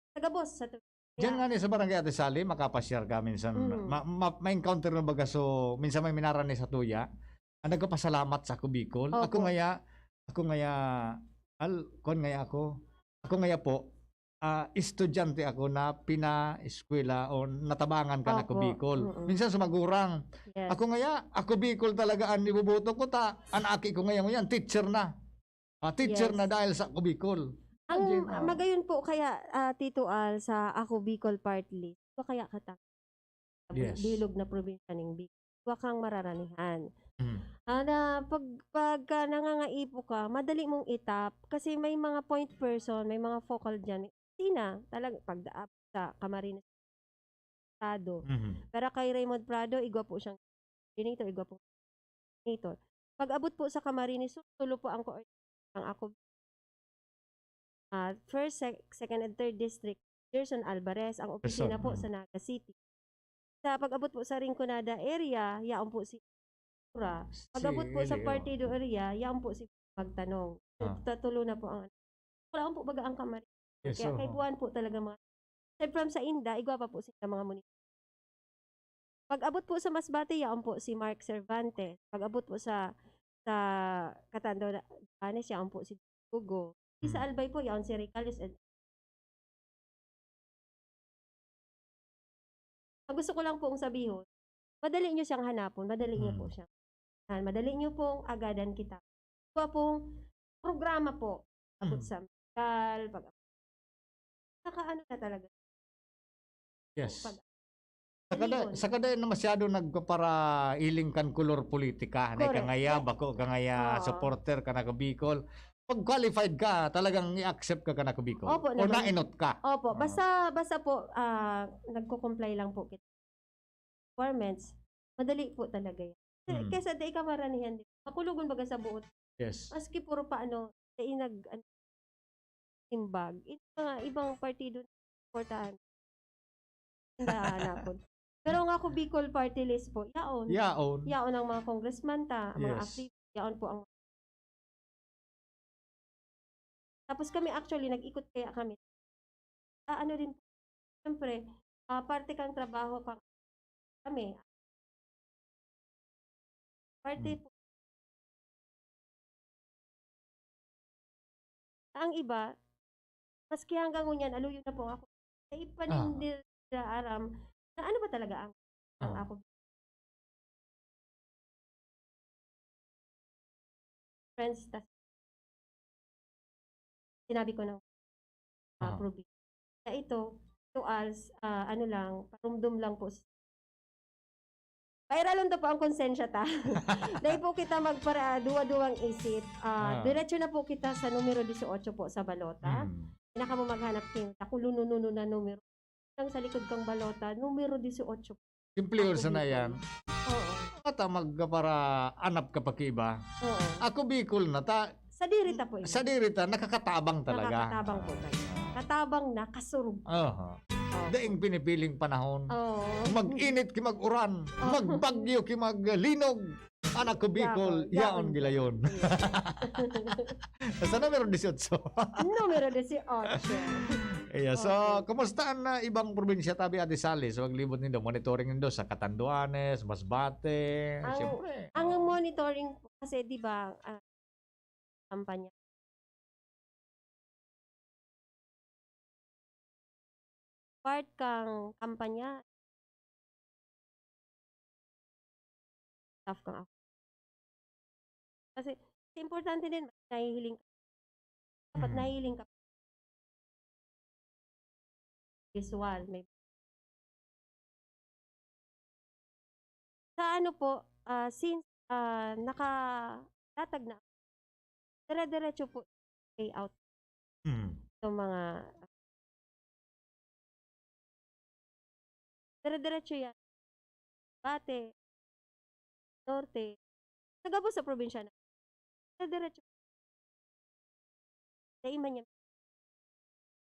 sa gabos sa tu-, Diyan kaya nga ni sa barangay, Ate Sally, makapasyar ka minsan, Mm. ma-, ma-, ma-encounter mo baga, so, minsan may minarani sa tuya, ang nagpapasalamat sa Ako Bicol. Opo. Ako ngaya, ako ngaya, al-, kuwan ngaya ako. Ako ngaya po, ah, estudyante ako na pinaeskwela o natabangan kan Ako Opo. Bicol. Mm-mm. Minsan sumagurang. Yes. Ako ngaya, Ako Bicol talaga an iboboto ko ta, an aki ko ngaya ngunyan, teacher na. Ah, teacher Yes. na dahil sa Ako Bicol. Ang, Imagine, ah, oh. Magayon po kaya, ah, Tito Al, sa Ako Bicol Party List, iba kaya kata-, Yes. bilog na probinsya ning Bicol. Iba kang mararanihan. Mm. Ah, na pag, pagka nangangaipo ka, madali mong itap kasi may mga point person, may mga focal dyan. Sina, talag-, pagdaap sa Camarines Prado. Mhm. Pero kay Raymond Prado, igwa po siyang coordinator, igwa pong coordinator. Pag-abot po sa Camarines Sur, tulo po ang coor-, ang Ako, ah, first, sec-, second and third district, Gerson Alvarez, ang opisina Gerson, po mm. sa Naga City. Sa pag-abot po sa Rinconada area, yaon po si Ura. Pag-abot po sa Si Leo. Partido area, yaon po si Magtanong. So, Ah. tatulo na po ang, wala po baga ang Camarines. Yes, Kaya sir. Kaipuhan po talaga mga, aside from sa Inda, igwa pa po sila mga munisipyo. Pag-abot po sa Masbate, yaon po si Mark Cervantes. Pag-abot po sa, sa Catanduanes, yaon po si Hugo. Di sa Mm. Albay po, yaon si Ricalius and Ang gusto ko lang pong sabihon, madali niyo siyang hanapon, madali niyo po Hmm. siyang, ah, madali niyo pong agadan kita. Iba pong programa po, abot Hmm. sa medikal, pag-, nakaano na talaga. Yes. Pag-, Saka da-, Ayun. saka dai na masyado nagpaparailing kan kolor politika, na Correct. ika ngaya, Yeah. bako ka ngaya, Oo. supporter kan Ako Bicol. Pag qualified ka, talagang i-accept ka kan Ako Bicol. Opo O naman. naenot ka. Opo, Oo. basta, basta po, ah, nagko-comply lang po kita requirements, madali po talaga yan. Kasi Hmm. kesa dai ka maranihan, di ba? Makulogon baga sa buot. Yes. Maski puro pa ano, dai nag-, ano, simbag. Yung mga ibang partido, suportahan. Tindahan na po. Pero ang Ako Bicol Party List po, yaon. Yaon. Yaon ang mga congressman ta, ang mga Yes. active, yaon po ang Tapos kami, actually, nag-ikot kaya kami. Ah, ano din, siyempre, ah, parte kang trabaho ka-, kami. Parte Hmm. po. Ang iba, maski hanggang ngunyan, aluyon na po ako. Sa iba Ah. din, di-, nila aram na ano ba talaga ang, ang Ah. ako friends, tas sinabi ko ng, ah, Aha. probinsya. Kaya ito, to us, ah, ano lang, parumdum lang po. Pairalon to po ang konsensya ta. Dahil po kita magpara-, duwa-duwang isip. Ah, Ah. diretso na po kita sa numero dieciocho po sa balota. Hmm. Pinaka mo maghanap king takulononono na numero. Ang sa likod kang balota, numero dieciocho. Simple Ako sa na Bicol. yan. Oo. Ata magparaanap ka pa kiba. Oo. Ako Bicol na ta. Sa diri ta po yun. Sa diri ta, nakakatabang talaga. Nakakatabang po talaga. Katabang na, kasurog. Aha. Oo. Daing pinipiling panahon. Oo. Mag-init ki mag-uran, Oo. magbagyo ki maglinog. Anak ko Bicol, Yaon, yaon yaon. gilayon. Yes. Sa numero dieciocho. Numero dieciocho. Yeah, so, Okay. Kumusta ang, ah, ibang probinsya tabi, Ate Sally? So, paglibot nindo, monitoring nindo sa Catanduanes, Masbate, Ang, siyempre. ang Oo. monitoring po kasi, di ba, ah, kampanya. Part kang kampanya. Staff kang ako. Kasi, importante din, nahihiling ka. Dapat Mhm. nahihiling ka. Visual, may Sa ano po, ah, since, ah, nakalatag na, dire-diretso po layout Mm. ng mga dire-diretso yan. Bate, Norte, sa gabos sa probinsya na, dire-diretso. Dai man yan,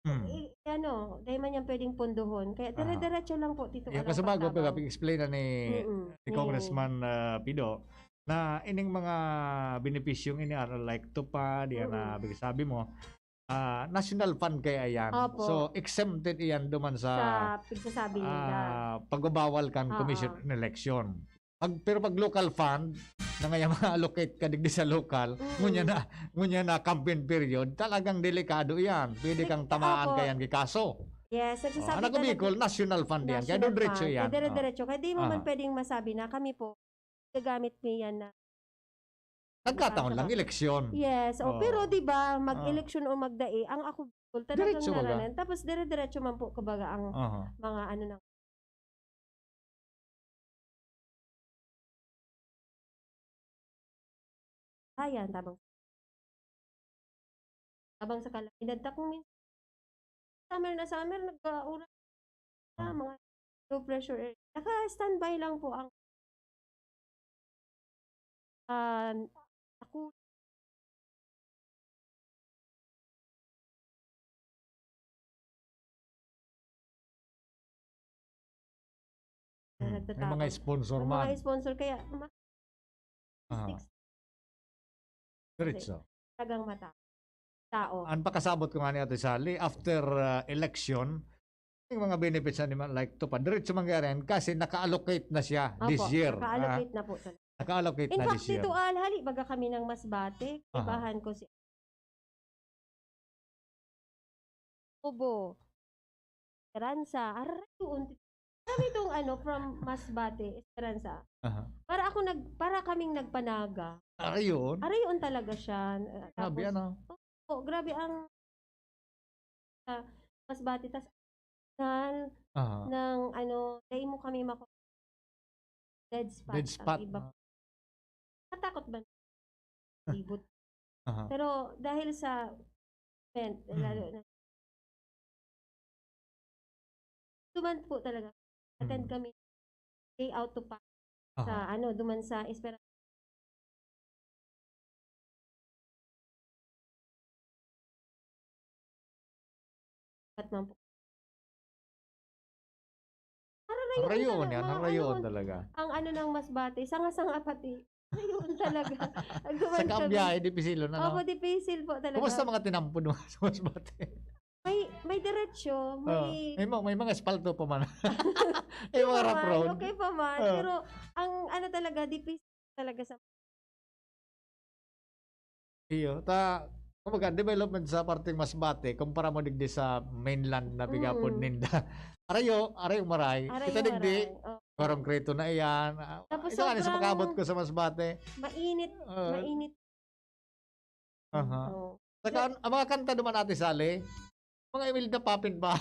Mm. eh, ano, dai man yan pwedeng punduhon. Kaya Aha. dire-diretso lang po, Tito Yeah, Alang kasi bago Pagtabang. pa explain na ni, Mm, ni ni Congressman, ah, Pido, na ining mga benepisyong ini are like to pa, di yan na Mm. sabi mo, ah, national fund kaya yan. Opo. So, exempted iyan duman sa, Sa pagsasabi nila. ah, pagbabawal kan Ah, commission ah. in election. Pag, pero pag local fund, na nga yung ma-allocate ka digdi sa local, Mm. ngunya na, ngunya na campaign period, talagang delikado yan. Pwede Dek-, kang tamaan opo. Kayan kay kaso. Yes, Oh, nagsasabi anak ko talaga Bicol, national fund yan. Kaya national diretso fund. yan. Kaya dire-diretso. Oh. Kaya di mo man Aha. pwedeng masabi na kami po, gagamit mi yan na Nagkataon Saka lang, eleksyon. Yes, oh, Oo. Pero 'di ba, Ah. mag-eleksyon o magdai, ang ako Bicol, talagang Diretso baga. naranan. Tapos dire-diretso man po, kumbaga, ang Aha. mga ano ng Ayan, tabang tabang sa kalamidad. Ta kung minsan, summer na summer, nag-uuran sa Ah. mga low pressure area. Naka-standby lang po ang, ah, ako. Hmm, may mga Nagtatapang. sponsor May man. mga sponsor, kaya ma- Ah. six Diretso. talagang mata. Tao. Ang pakasabot ko nga ni Ate Sally, after, ah, election, yung mga benefits na naman, like, to pa, diretso mangyari yan kasi naka-allocate na siya this Opo, year. naka-allocate na po talaga. Ah, naka-allocate In na fact, this year. Tito Al, hali baga kami ng Masbate, Aha. ibahan ko si Obo, Esperanza, aray doon. Kami itong ano, from Masbate, Esperanza. Aha. Para ako nag-, para kaming nagpanaga. Aray yun. Aray yun talaga siya. Ah, Grabe, tapos, ano? Oh, grabe ang, ah, Masbate, tas nal-, Aha. ng ano, dai mo kami mako-, dead spot Dead ang spot, iba. ah. Matakot ba? Libot. Aha. Pero dahil sa event, Mm. lalo na duman po talaga, attend Mm. kami day out to pa sa Aha. ano, duman sa Esperanza. Ba't man po? Hararayoon Harayoon talaga, yan, mga harayoon ano, talaga. Ang ano ng Masbate, sanga-sanga pati. Harayoon talaga. Nagduman Saka ang kami. Biyahe, dipisil, ano? Opo, dipisil po talaga. Kumusta mga tinampo mo sa Masbate? May, may diretso, Oh, may may, mga- may mga espalto pa man. Okay May mga pa rough man, road. okay pa man, Oh. pero ang ano talaga, dipisil talaga sa Iyo, ta, Kumbaga, development sa parteng Masbate, kumpara mo digdi sa mainland na pigapod Mm. ninda. Arayo, arayo maray. Arayo Kita digdi, maray. Oh. Barong Krito na iyan. Ah, Tapos ito nga, sa sobrang pag-abot ko sa Masbate. Mainit, Ah. mainit. Aha. Oh. Saka, So an-, ang mga kanta naman, Ate Sally, mga Imelda Papin pa.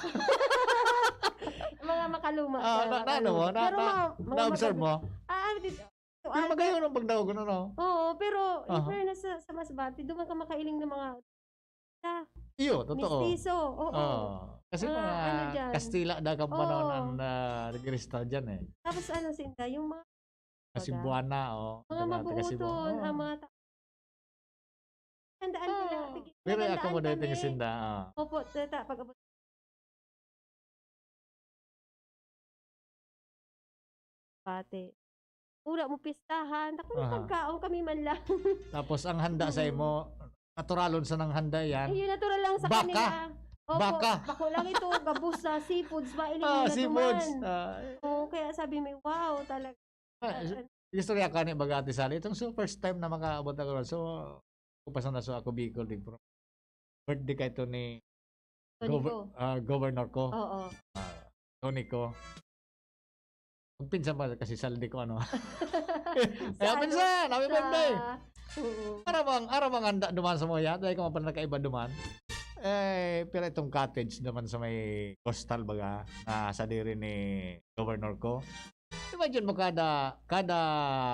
Mga makaluma Ah, na, na, na, ano mo, na, Pero na, ma-, mga na-observe maganda. mo? Ah, ah, di-, Pero actually, magayon ang pagdaog, ano, no? Oo, pero in Aha. fairness sa, sa Masbate, duman ka makailing ng mga sa Iyo, totoo. Mestizo, oo. Ah, kasi Ah, mga ano dyan? Kastila na kang panahon Oo. ang, ah, nag-resta dyan, eh. Tapos ano, sinda, yung mga Mga Cebuana, oh. Mga Taga, taga Cebu. mabuuton, Oh. ang mga ta-, handaan nila. Ah, Sige, very handaan accommodating kami. sinda, ah. Opo, tata-, pag-abot Pati. Wala mo pistahan, tako may Aha. pagkaon kami man lang. Tapos ang handa sa Mm. imo, naturalon sa nang handa yan. Ayun, natural lang sa Baka. kanila. Opo, Baka. bako lang ito, gabos sa seafoods, mahilig Ah, nila seafoods. duman. Ah. Oo, kaya sabi mo, "Wow, talaga." Ah, Ah, is-, ah. istorya ka ni baga, Ate Sally. Itong so first time na makaabot ako, so, ko pa sana sa ako Bicol, di pro-, birthday ka ito ni Tony Gover-, ko. ah, Governor ko. Oo. Ah, Tony ko. Magpinsan pa kasi Saldi ko, ano. Kaya Sa ano, pinsan, happy sa birthday! Oo. Ara bang, ara bang handa duman sa mga, dahil ka man pala nakaiba duman. Eh, pero itong cottage naman sa may coastal baga, na sadiri ni Governor ko. Imagine mo, kada, kada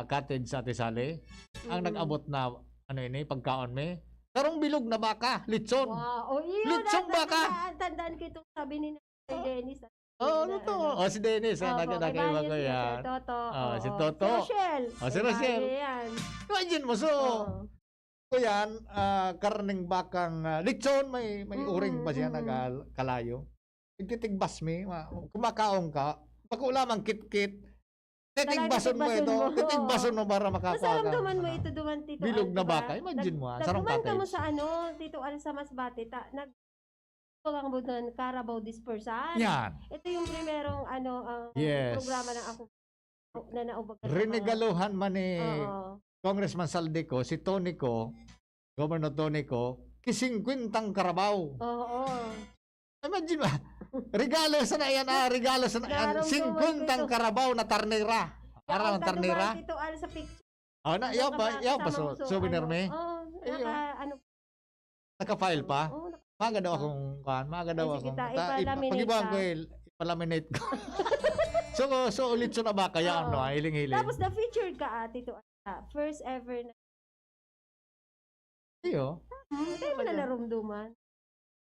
cottage sa Ate Sally, ang Mm. nag-abot na, ano ini, pagkaon mi, sarong bilog na baka, lechon. Wow. O, iyo, Lechon na-, baka. tandaan, tandaan ko itong sabi ni Nanay Oo. Dennis. Oo, Ano, totoo. ano. O, si Dennis, ah, Opo, nag-, may nag-iba bayo ko si yan. Toto. Oo, si Oo. Toto. Si Rochelle. O, si May Rochelle. bayo yan. Imagine mo, so, Oo. ko yan, ah, karneng bakang, ah, lechon, may, may Mm, uring pa siya mm. nagal-, kalayo. Nagtitigbas mi, ma-, kumakaon ka, bako lamang kitkit, Talaga, titigbason mo titigbason ito, mo. titigbason mo para makakuha Basta ka. ramdaman mo Ano? ito duman, Tito Bilog Al, na di ba? baka. Imagine Nag-, mo, ah, sarong nagduman kamo cottage. sa ano, Tito Al, sa Masbate, ta-, nag-, ang budan, Carabao dispersal. Yan. Ito yung primerong, ano, ah, Yes. programa ng ako na naubagan ng mga Rinigaluhan man ni Oo. Congressman Saldico, si Tony Co, Governor Tony Co, ki singkwentang Carabao. Oo. Imagine mo, regalo sana yan, ah, regalo sana yan. Narong Singkwentang duman dito. Carabao na tarnera. Yaon Aram ang ka tarnera? duman, Tito Al, sa picture. Oh, na, Ano yaw ka pa, ba? yaw pa, Sa so, mga so, souvenir ano? me? Oo, Ayun. naka, ano, Naka-file pa? Oo, naka- Maaga daw Oo. akong, kuwan, maaga daw Ay, sige, akong, ta-, ta-, ipa-, ipa-, ipa-laminate pagibuhan ta. ko, il-, ipa-laminate ko. So, so, ulit sa na ba? Kaya Oo. ano, ah, hiling-hiling. Tapos na-featured ka, ate, to, ah, first ever na Iyo. Hmm, hindi mo na Talaga. narumduman.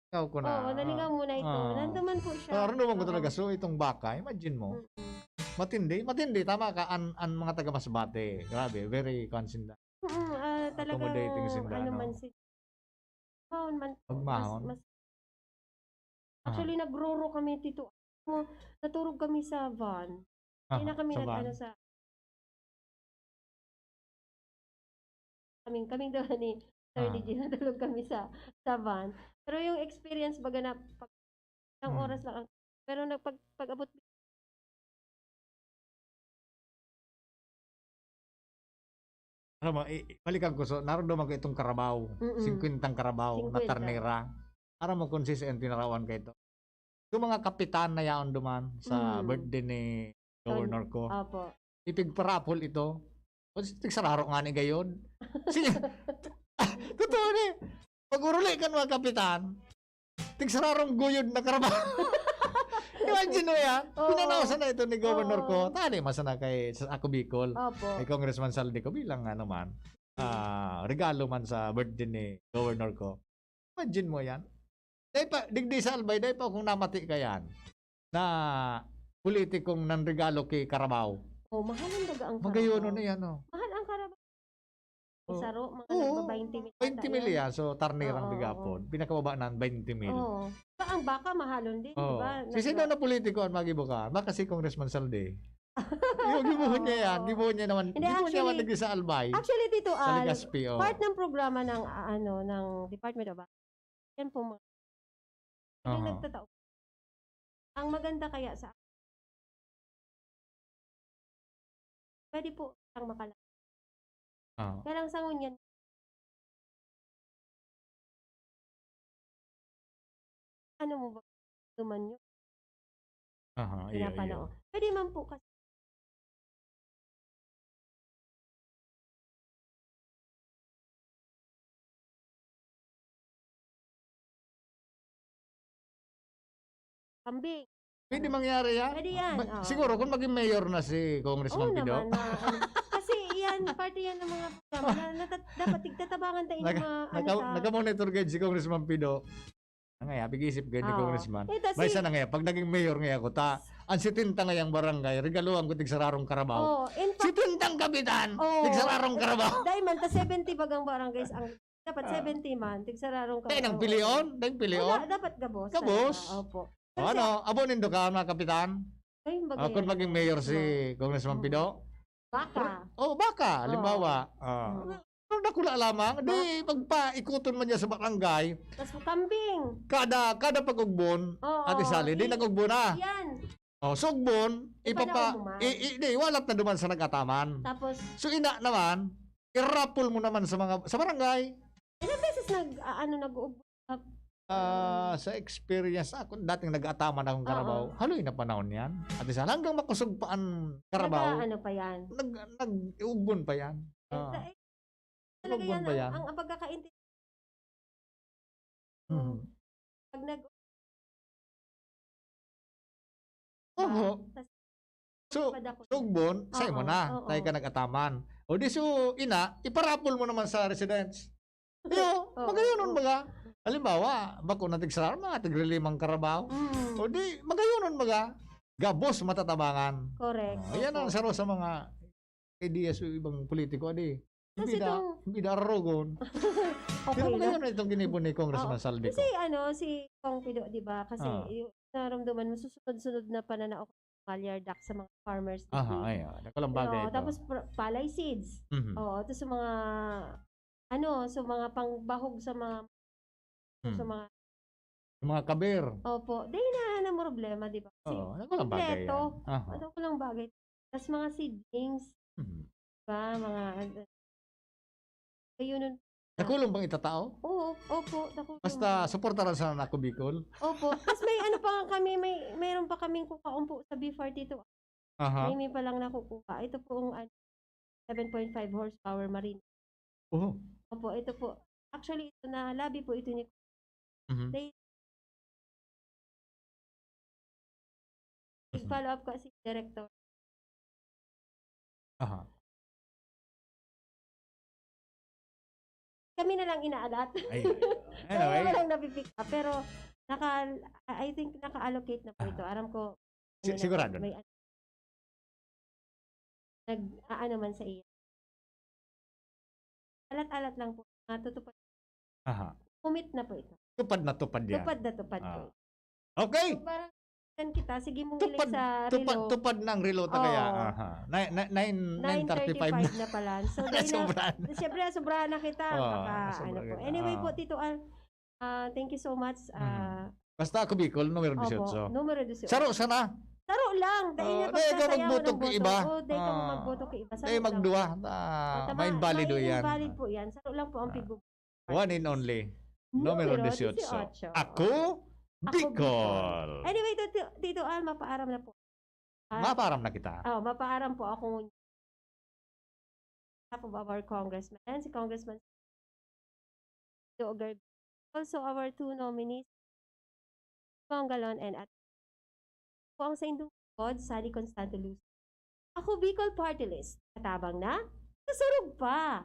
Ikaw ko na. Oo, nalingaw mo na ito. Ah. Nandun man po siya. Ah, naramdaman ko Oo. talaga. So, itong baka, imagine mo. Mm-mm. Matindi, matindi. Tama ka, an, an mga taga Masbate. Grabe, very concerned. Mm, ah, talagang Accommodating sinda, ano ano? man si-, mahon man po. Pagmahon? Mas, mas, Aha. actually, nagroro kami, Tito. Ano, naturog kami sa van. Hindi Aha, na kami sa nag-, van. ano, sa kaming, kaming dalawa ni Sir Ah. D J, natulog kami sa, sa van. Pero yung experience, baga na, pag, ilang Hmm. oras lang ang, pero nag-, pag, pag-abot Aram mo, i-, i-, balikan ko, so, naramdaman ko itong karabaw, Mm-mm. singkwentang karabaw na Singkwenta. tarnera. Aram mo kung sisay ang tinarawan ka ito? Yung mga kapitan na yaon duman sa Mm. birthday ni Ton-, Governor ko. opo. Ipigparapol ito. O, si tigsararo nga ni gayon. Sige. Totoo ni. Pag-uruli kan mga kapitan, tigsararong guyod na karabaw. Imagine mo yan. Oo. Pinanaw sana ito ni Governor Oo. ko. Tali, masana kay, sa ako Bicol. Opo. Kay Congressman Saldi ko bilang ano man, Mm. ah, regalo man sa birthday ni Governor ko. Imagine mo yan. Dahil pa, digdi sa Albay, dahil pa kung namati ka yan, na politikong nanregalo ki karabaw. Oh, mahal ang daga ang Magayon karabaw. na yan, oh. Mahal ang karabaw. Oh. Isaro, mga Oo. nagba-baynte mil ata Baynte mil yan. yan. So, tarnerang Oo, bigapon. oo. Pinakababa na, baynte mil. Oo. Ba, ang baka mahalon din, di Oo. ba? Si sino Nasa na politiko ang magibo ka? Baka si Congressman Saldi. Yung gibuhon niya yan. Oo. Gibuhon niya naman. Hindi, Gibuhon niya naman actually, nagdi sa Albay. actually, Tito Sa Al, Legazpi, oh. part ng programa ng, ah, ano, ng Department of Yan po, mga, yung Aha. nagtatao. Ang maganda kaya sa, pwede po siyang makala-, Oo. kaya lang sa ngunyan, ano mo ba, tuman yun? Aha, iyo, iyo. Pinapanahon. Pwede man po kasi kambing. Pwede mangyari yan. Pwede yan, Ma-, oo. Siguro kung maging mayor na si Congressman Oo Pido. naman, na, ano. Kasi yan, parte yan ng mga programa na nata-, dapat tigtatabangan tayo ng Naka-, mga, ano naka-, ta. naka-monitor gayud si Congressman Pido. Ang ngaya, pig-isip gayud ni Ah. Congressman. Eh, ta May si isa na ngaya, pag naging mayor ngaya ako, ta, ang setenta ngayang barangay, regaluhan ko tigsararong karabaw. Oh, in fact Setentang kapitan, Oh, tigsararong eh, karabaw. Dai man, ta seventy bagang barangays ang, dapat Ah. seventy man, tigsararong Kaya nang karabaw. pilion? Nang pilion? Wala, dapat gabos Gabos? talaga. Opo. O, Kasi ano, abo nindo ka, mga kapitan? Ay, bagay Ah, kung yan. maging mayor si Ma- Congressman Mm. Pido? Baka. Oh, baka, Oo. halimbawa. Ah. Mm. Pero dakula lamang, di Baka. pagpaikuton man niya sa barangay. Tas kambing. Kada, kada pag-ugbon, Oo, Ate Sally, di i-, nag-ugbon na. yan. Oh, sa ugbon, ipapa-, Ipanaw mo man. i-, i-, di, iwalat na duman sa nag-ataman. Tapos So, ina naman, i-raffle mo naman sa mga, sa barangay. Ilang beses nag, ah, ano, nag-ugbon? Ah, sa experience, ako, dating nag-ataman akong Oo. karabaw, haloy na panahon yan. Ate Sally, hanggang makusog pa ang karabaw, Nag-aano pa yan? nag-, nag-uugbon pa yan. Eh, Ah. ta-, eh, talaga Nag-uugbon yan, pa ang, yan. ang, ang pagkakaintindi-, Mhm. pag nag- Oho. Tas So, padako sa ugbon, sa imo Oo, na, oo. tayo ka nag-ataman. O di so, ina, iparapol mo naman sa residents. Iyo, Oo, magayonon oo. baga. Halimbawa, bako na tigsararo, mga tigrilimang karabaw. Mm. O di, magayonon baga. Gabos matatabangan. Correct, Oh, yan ang opo. saro sa mga ideas o ibang politiko, adi. Kasi Bida, itong bida arogon. Okay Pero lang. magayon na itong ginibo ni Congressman Oo. Salvi ko. Kasi ano, si Cong Pido, di ba? Kasi Ah. yung naramdaman mo, susunod-sunod na pananao ng Malyardak sa mga farmers Aha, dito. ay, ah, nakulang bagay Oo, ito. tapos pra-, palay seeds. Mhm. Oo, tapos sa mga, ano, sa mga pangbahog sa mga, sa Hmm. mga Yung mga kaber. Opo. Di na, na problema, di ba? Kasi Oo, nakulang bagay kompleto. yan. Aha. Nakulang bagay. Tas mga seedlings, Mhm. di ba? Mga, ano, ayun nun. Nakulong bang itatao? Oo, opo, nakulong. Basta suportaran sana na ako, Bicol. Opo. Tas may ano pa nga kami, may, meron pa kaming kukaon po sa B forty-two. Aha. May, may palang nakukuha. Ito pong, ano, seven point five horsepower marine. Oho. Opo, ito po. Actually, ito na, labi po ito ni Mhm. They, Mhm. nag-follow up ko si Director. Aha. Kami na lang inaalat. Ay, Kami anyway. na lang napipick up. Pero, naka, I think naka-allocate na po Aha. ito. Aram ko, Si-, ano na po, sigurado na. may, nag-aano man sa iya. Alat-alat lang po. Natutupad. Aha. Commit na po ito. Tupad na tupad yan. Tupad na tupad po Ah. ito. Okay. So, parang yan kita, sige mong Tupad, hiling sa tupad, relo. tupad ng relo ta kaya. Oo. Aha. Nine, nine, nine, nine thirty-five na. Nine thirty-five na pala. So, dahil na, Nasobrahan. siyempre, nasobrahan na kita. Oo, Baka, nasobrahan ano po. kita. Anyway Oo. po, Tito Al, ah, thank you so much. Mhm. Ah, Basta ako, Bicol, numero Opo, dieciocho. numero dieciocho. Saro sana. Saro lang. Dahil Oo, nga dahil ka pagsasayawan magboto ng ka boto. iba. Oo, dahil ka Ah. magboto ka iba. Saro Dahil lang. magduwa. Ah, Oh, tama. ma-invalido yan. Ma-invalid po yan. Saro lang po ang Ah. pigo-, One and only. Numero Numero dieciocho. dieciocho. Ako, Ako, Bicol. Bicol. Anyway, Tito, Tito Al, mapaaram na po. Ah, Mapaaram na kita. Oh, mapaaram po ako. Half of our congressman, si Congressman Joe Garvin. Also, our two nominees, Cong Galon and At-, po ang saindong lingkod, Sally Constantulucio. Ako, Bicol Party List. Katabang na? Kasurog pa!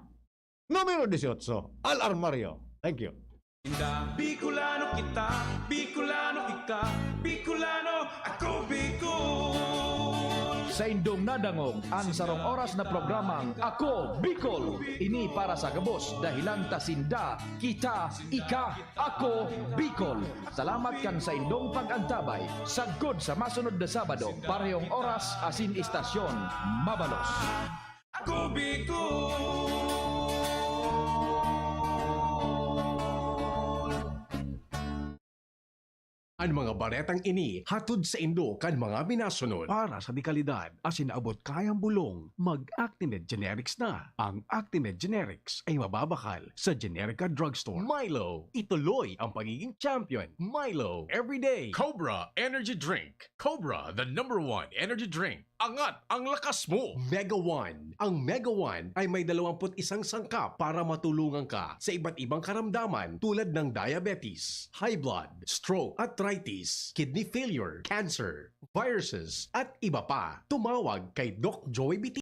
Numero dieciocho, Al Armario. Thank you. Bicolano kita, Bicolano ika, Bicolano ako, Bicol. Saindong nadangog an sarong oras na programang Ako, Bicol. Ini para sa gabos, dahelan ta sinda, kita, ika, ako, Bicol. Salamat kan saindong pag-antabay. Sagkod sa masunod na Sabado, parehong oras asin istasyon. Mabalos. Ako, Bicol! Ang mga baretang ini hatod saindo kan mga minasunod. Para sa dekalidad asin abot kayang bulong, mag-Actimed Generics na. Ang Actimed Generics ay mababakal sa Generica Drugstore. Milo, ituloy ang pagiging champion. Milo, everyday. Cobra Energy Drink. Cobra, the number one energy drink. Angat ang lakas mo! Mega One. Ang Mega One ay may dalawampu't isang sangkap para matulungan ka sa iba't ibang karamdaman tulad ng diabetes, high blood, stroke, arthritis, kidney failure, cancer, viruses, at iba pa. Tumawag kay Doc Joey Bitin.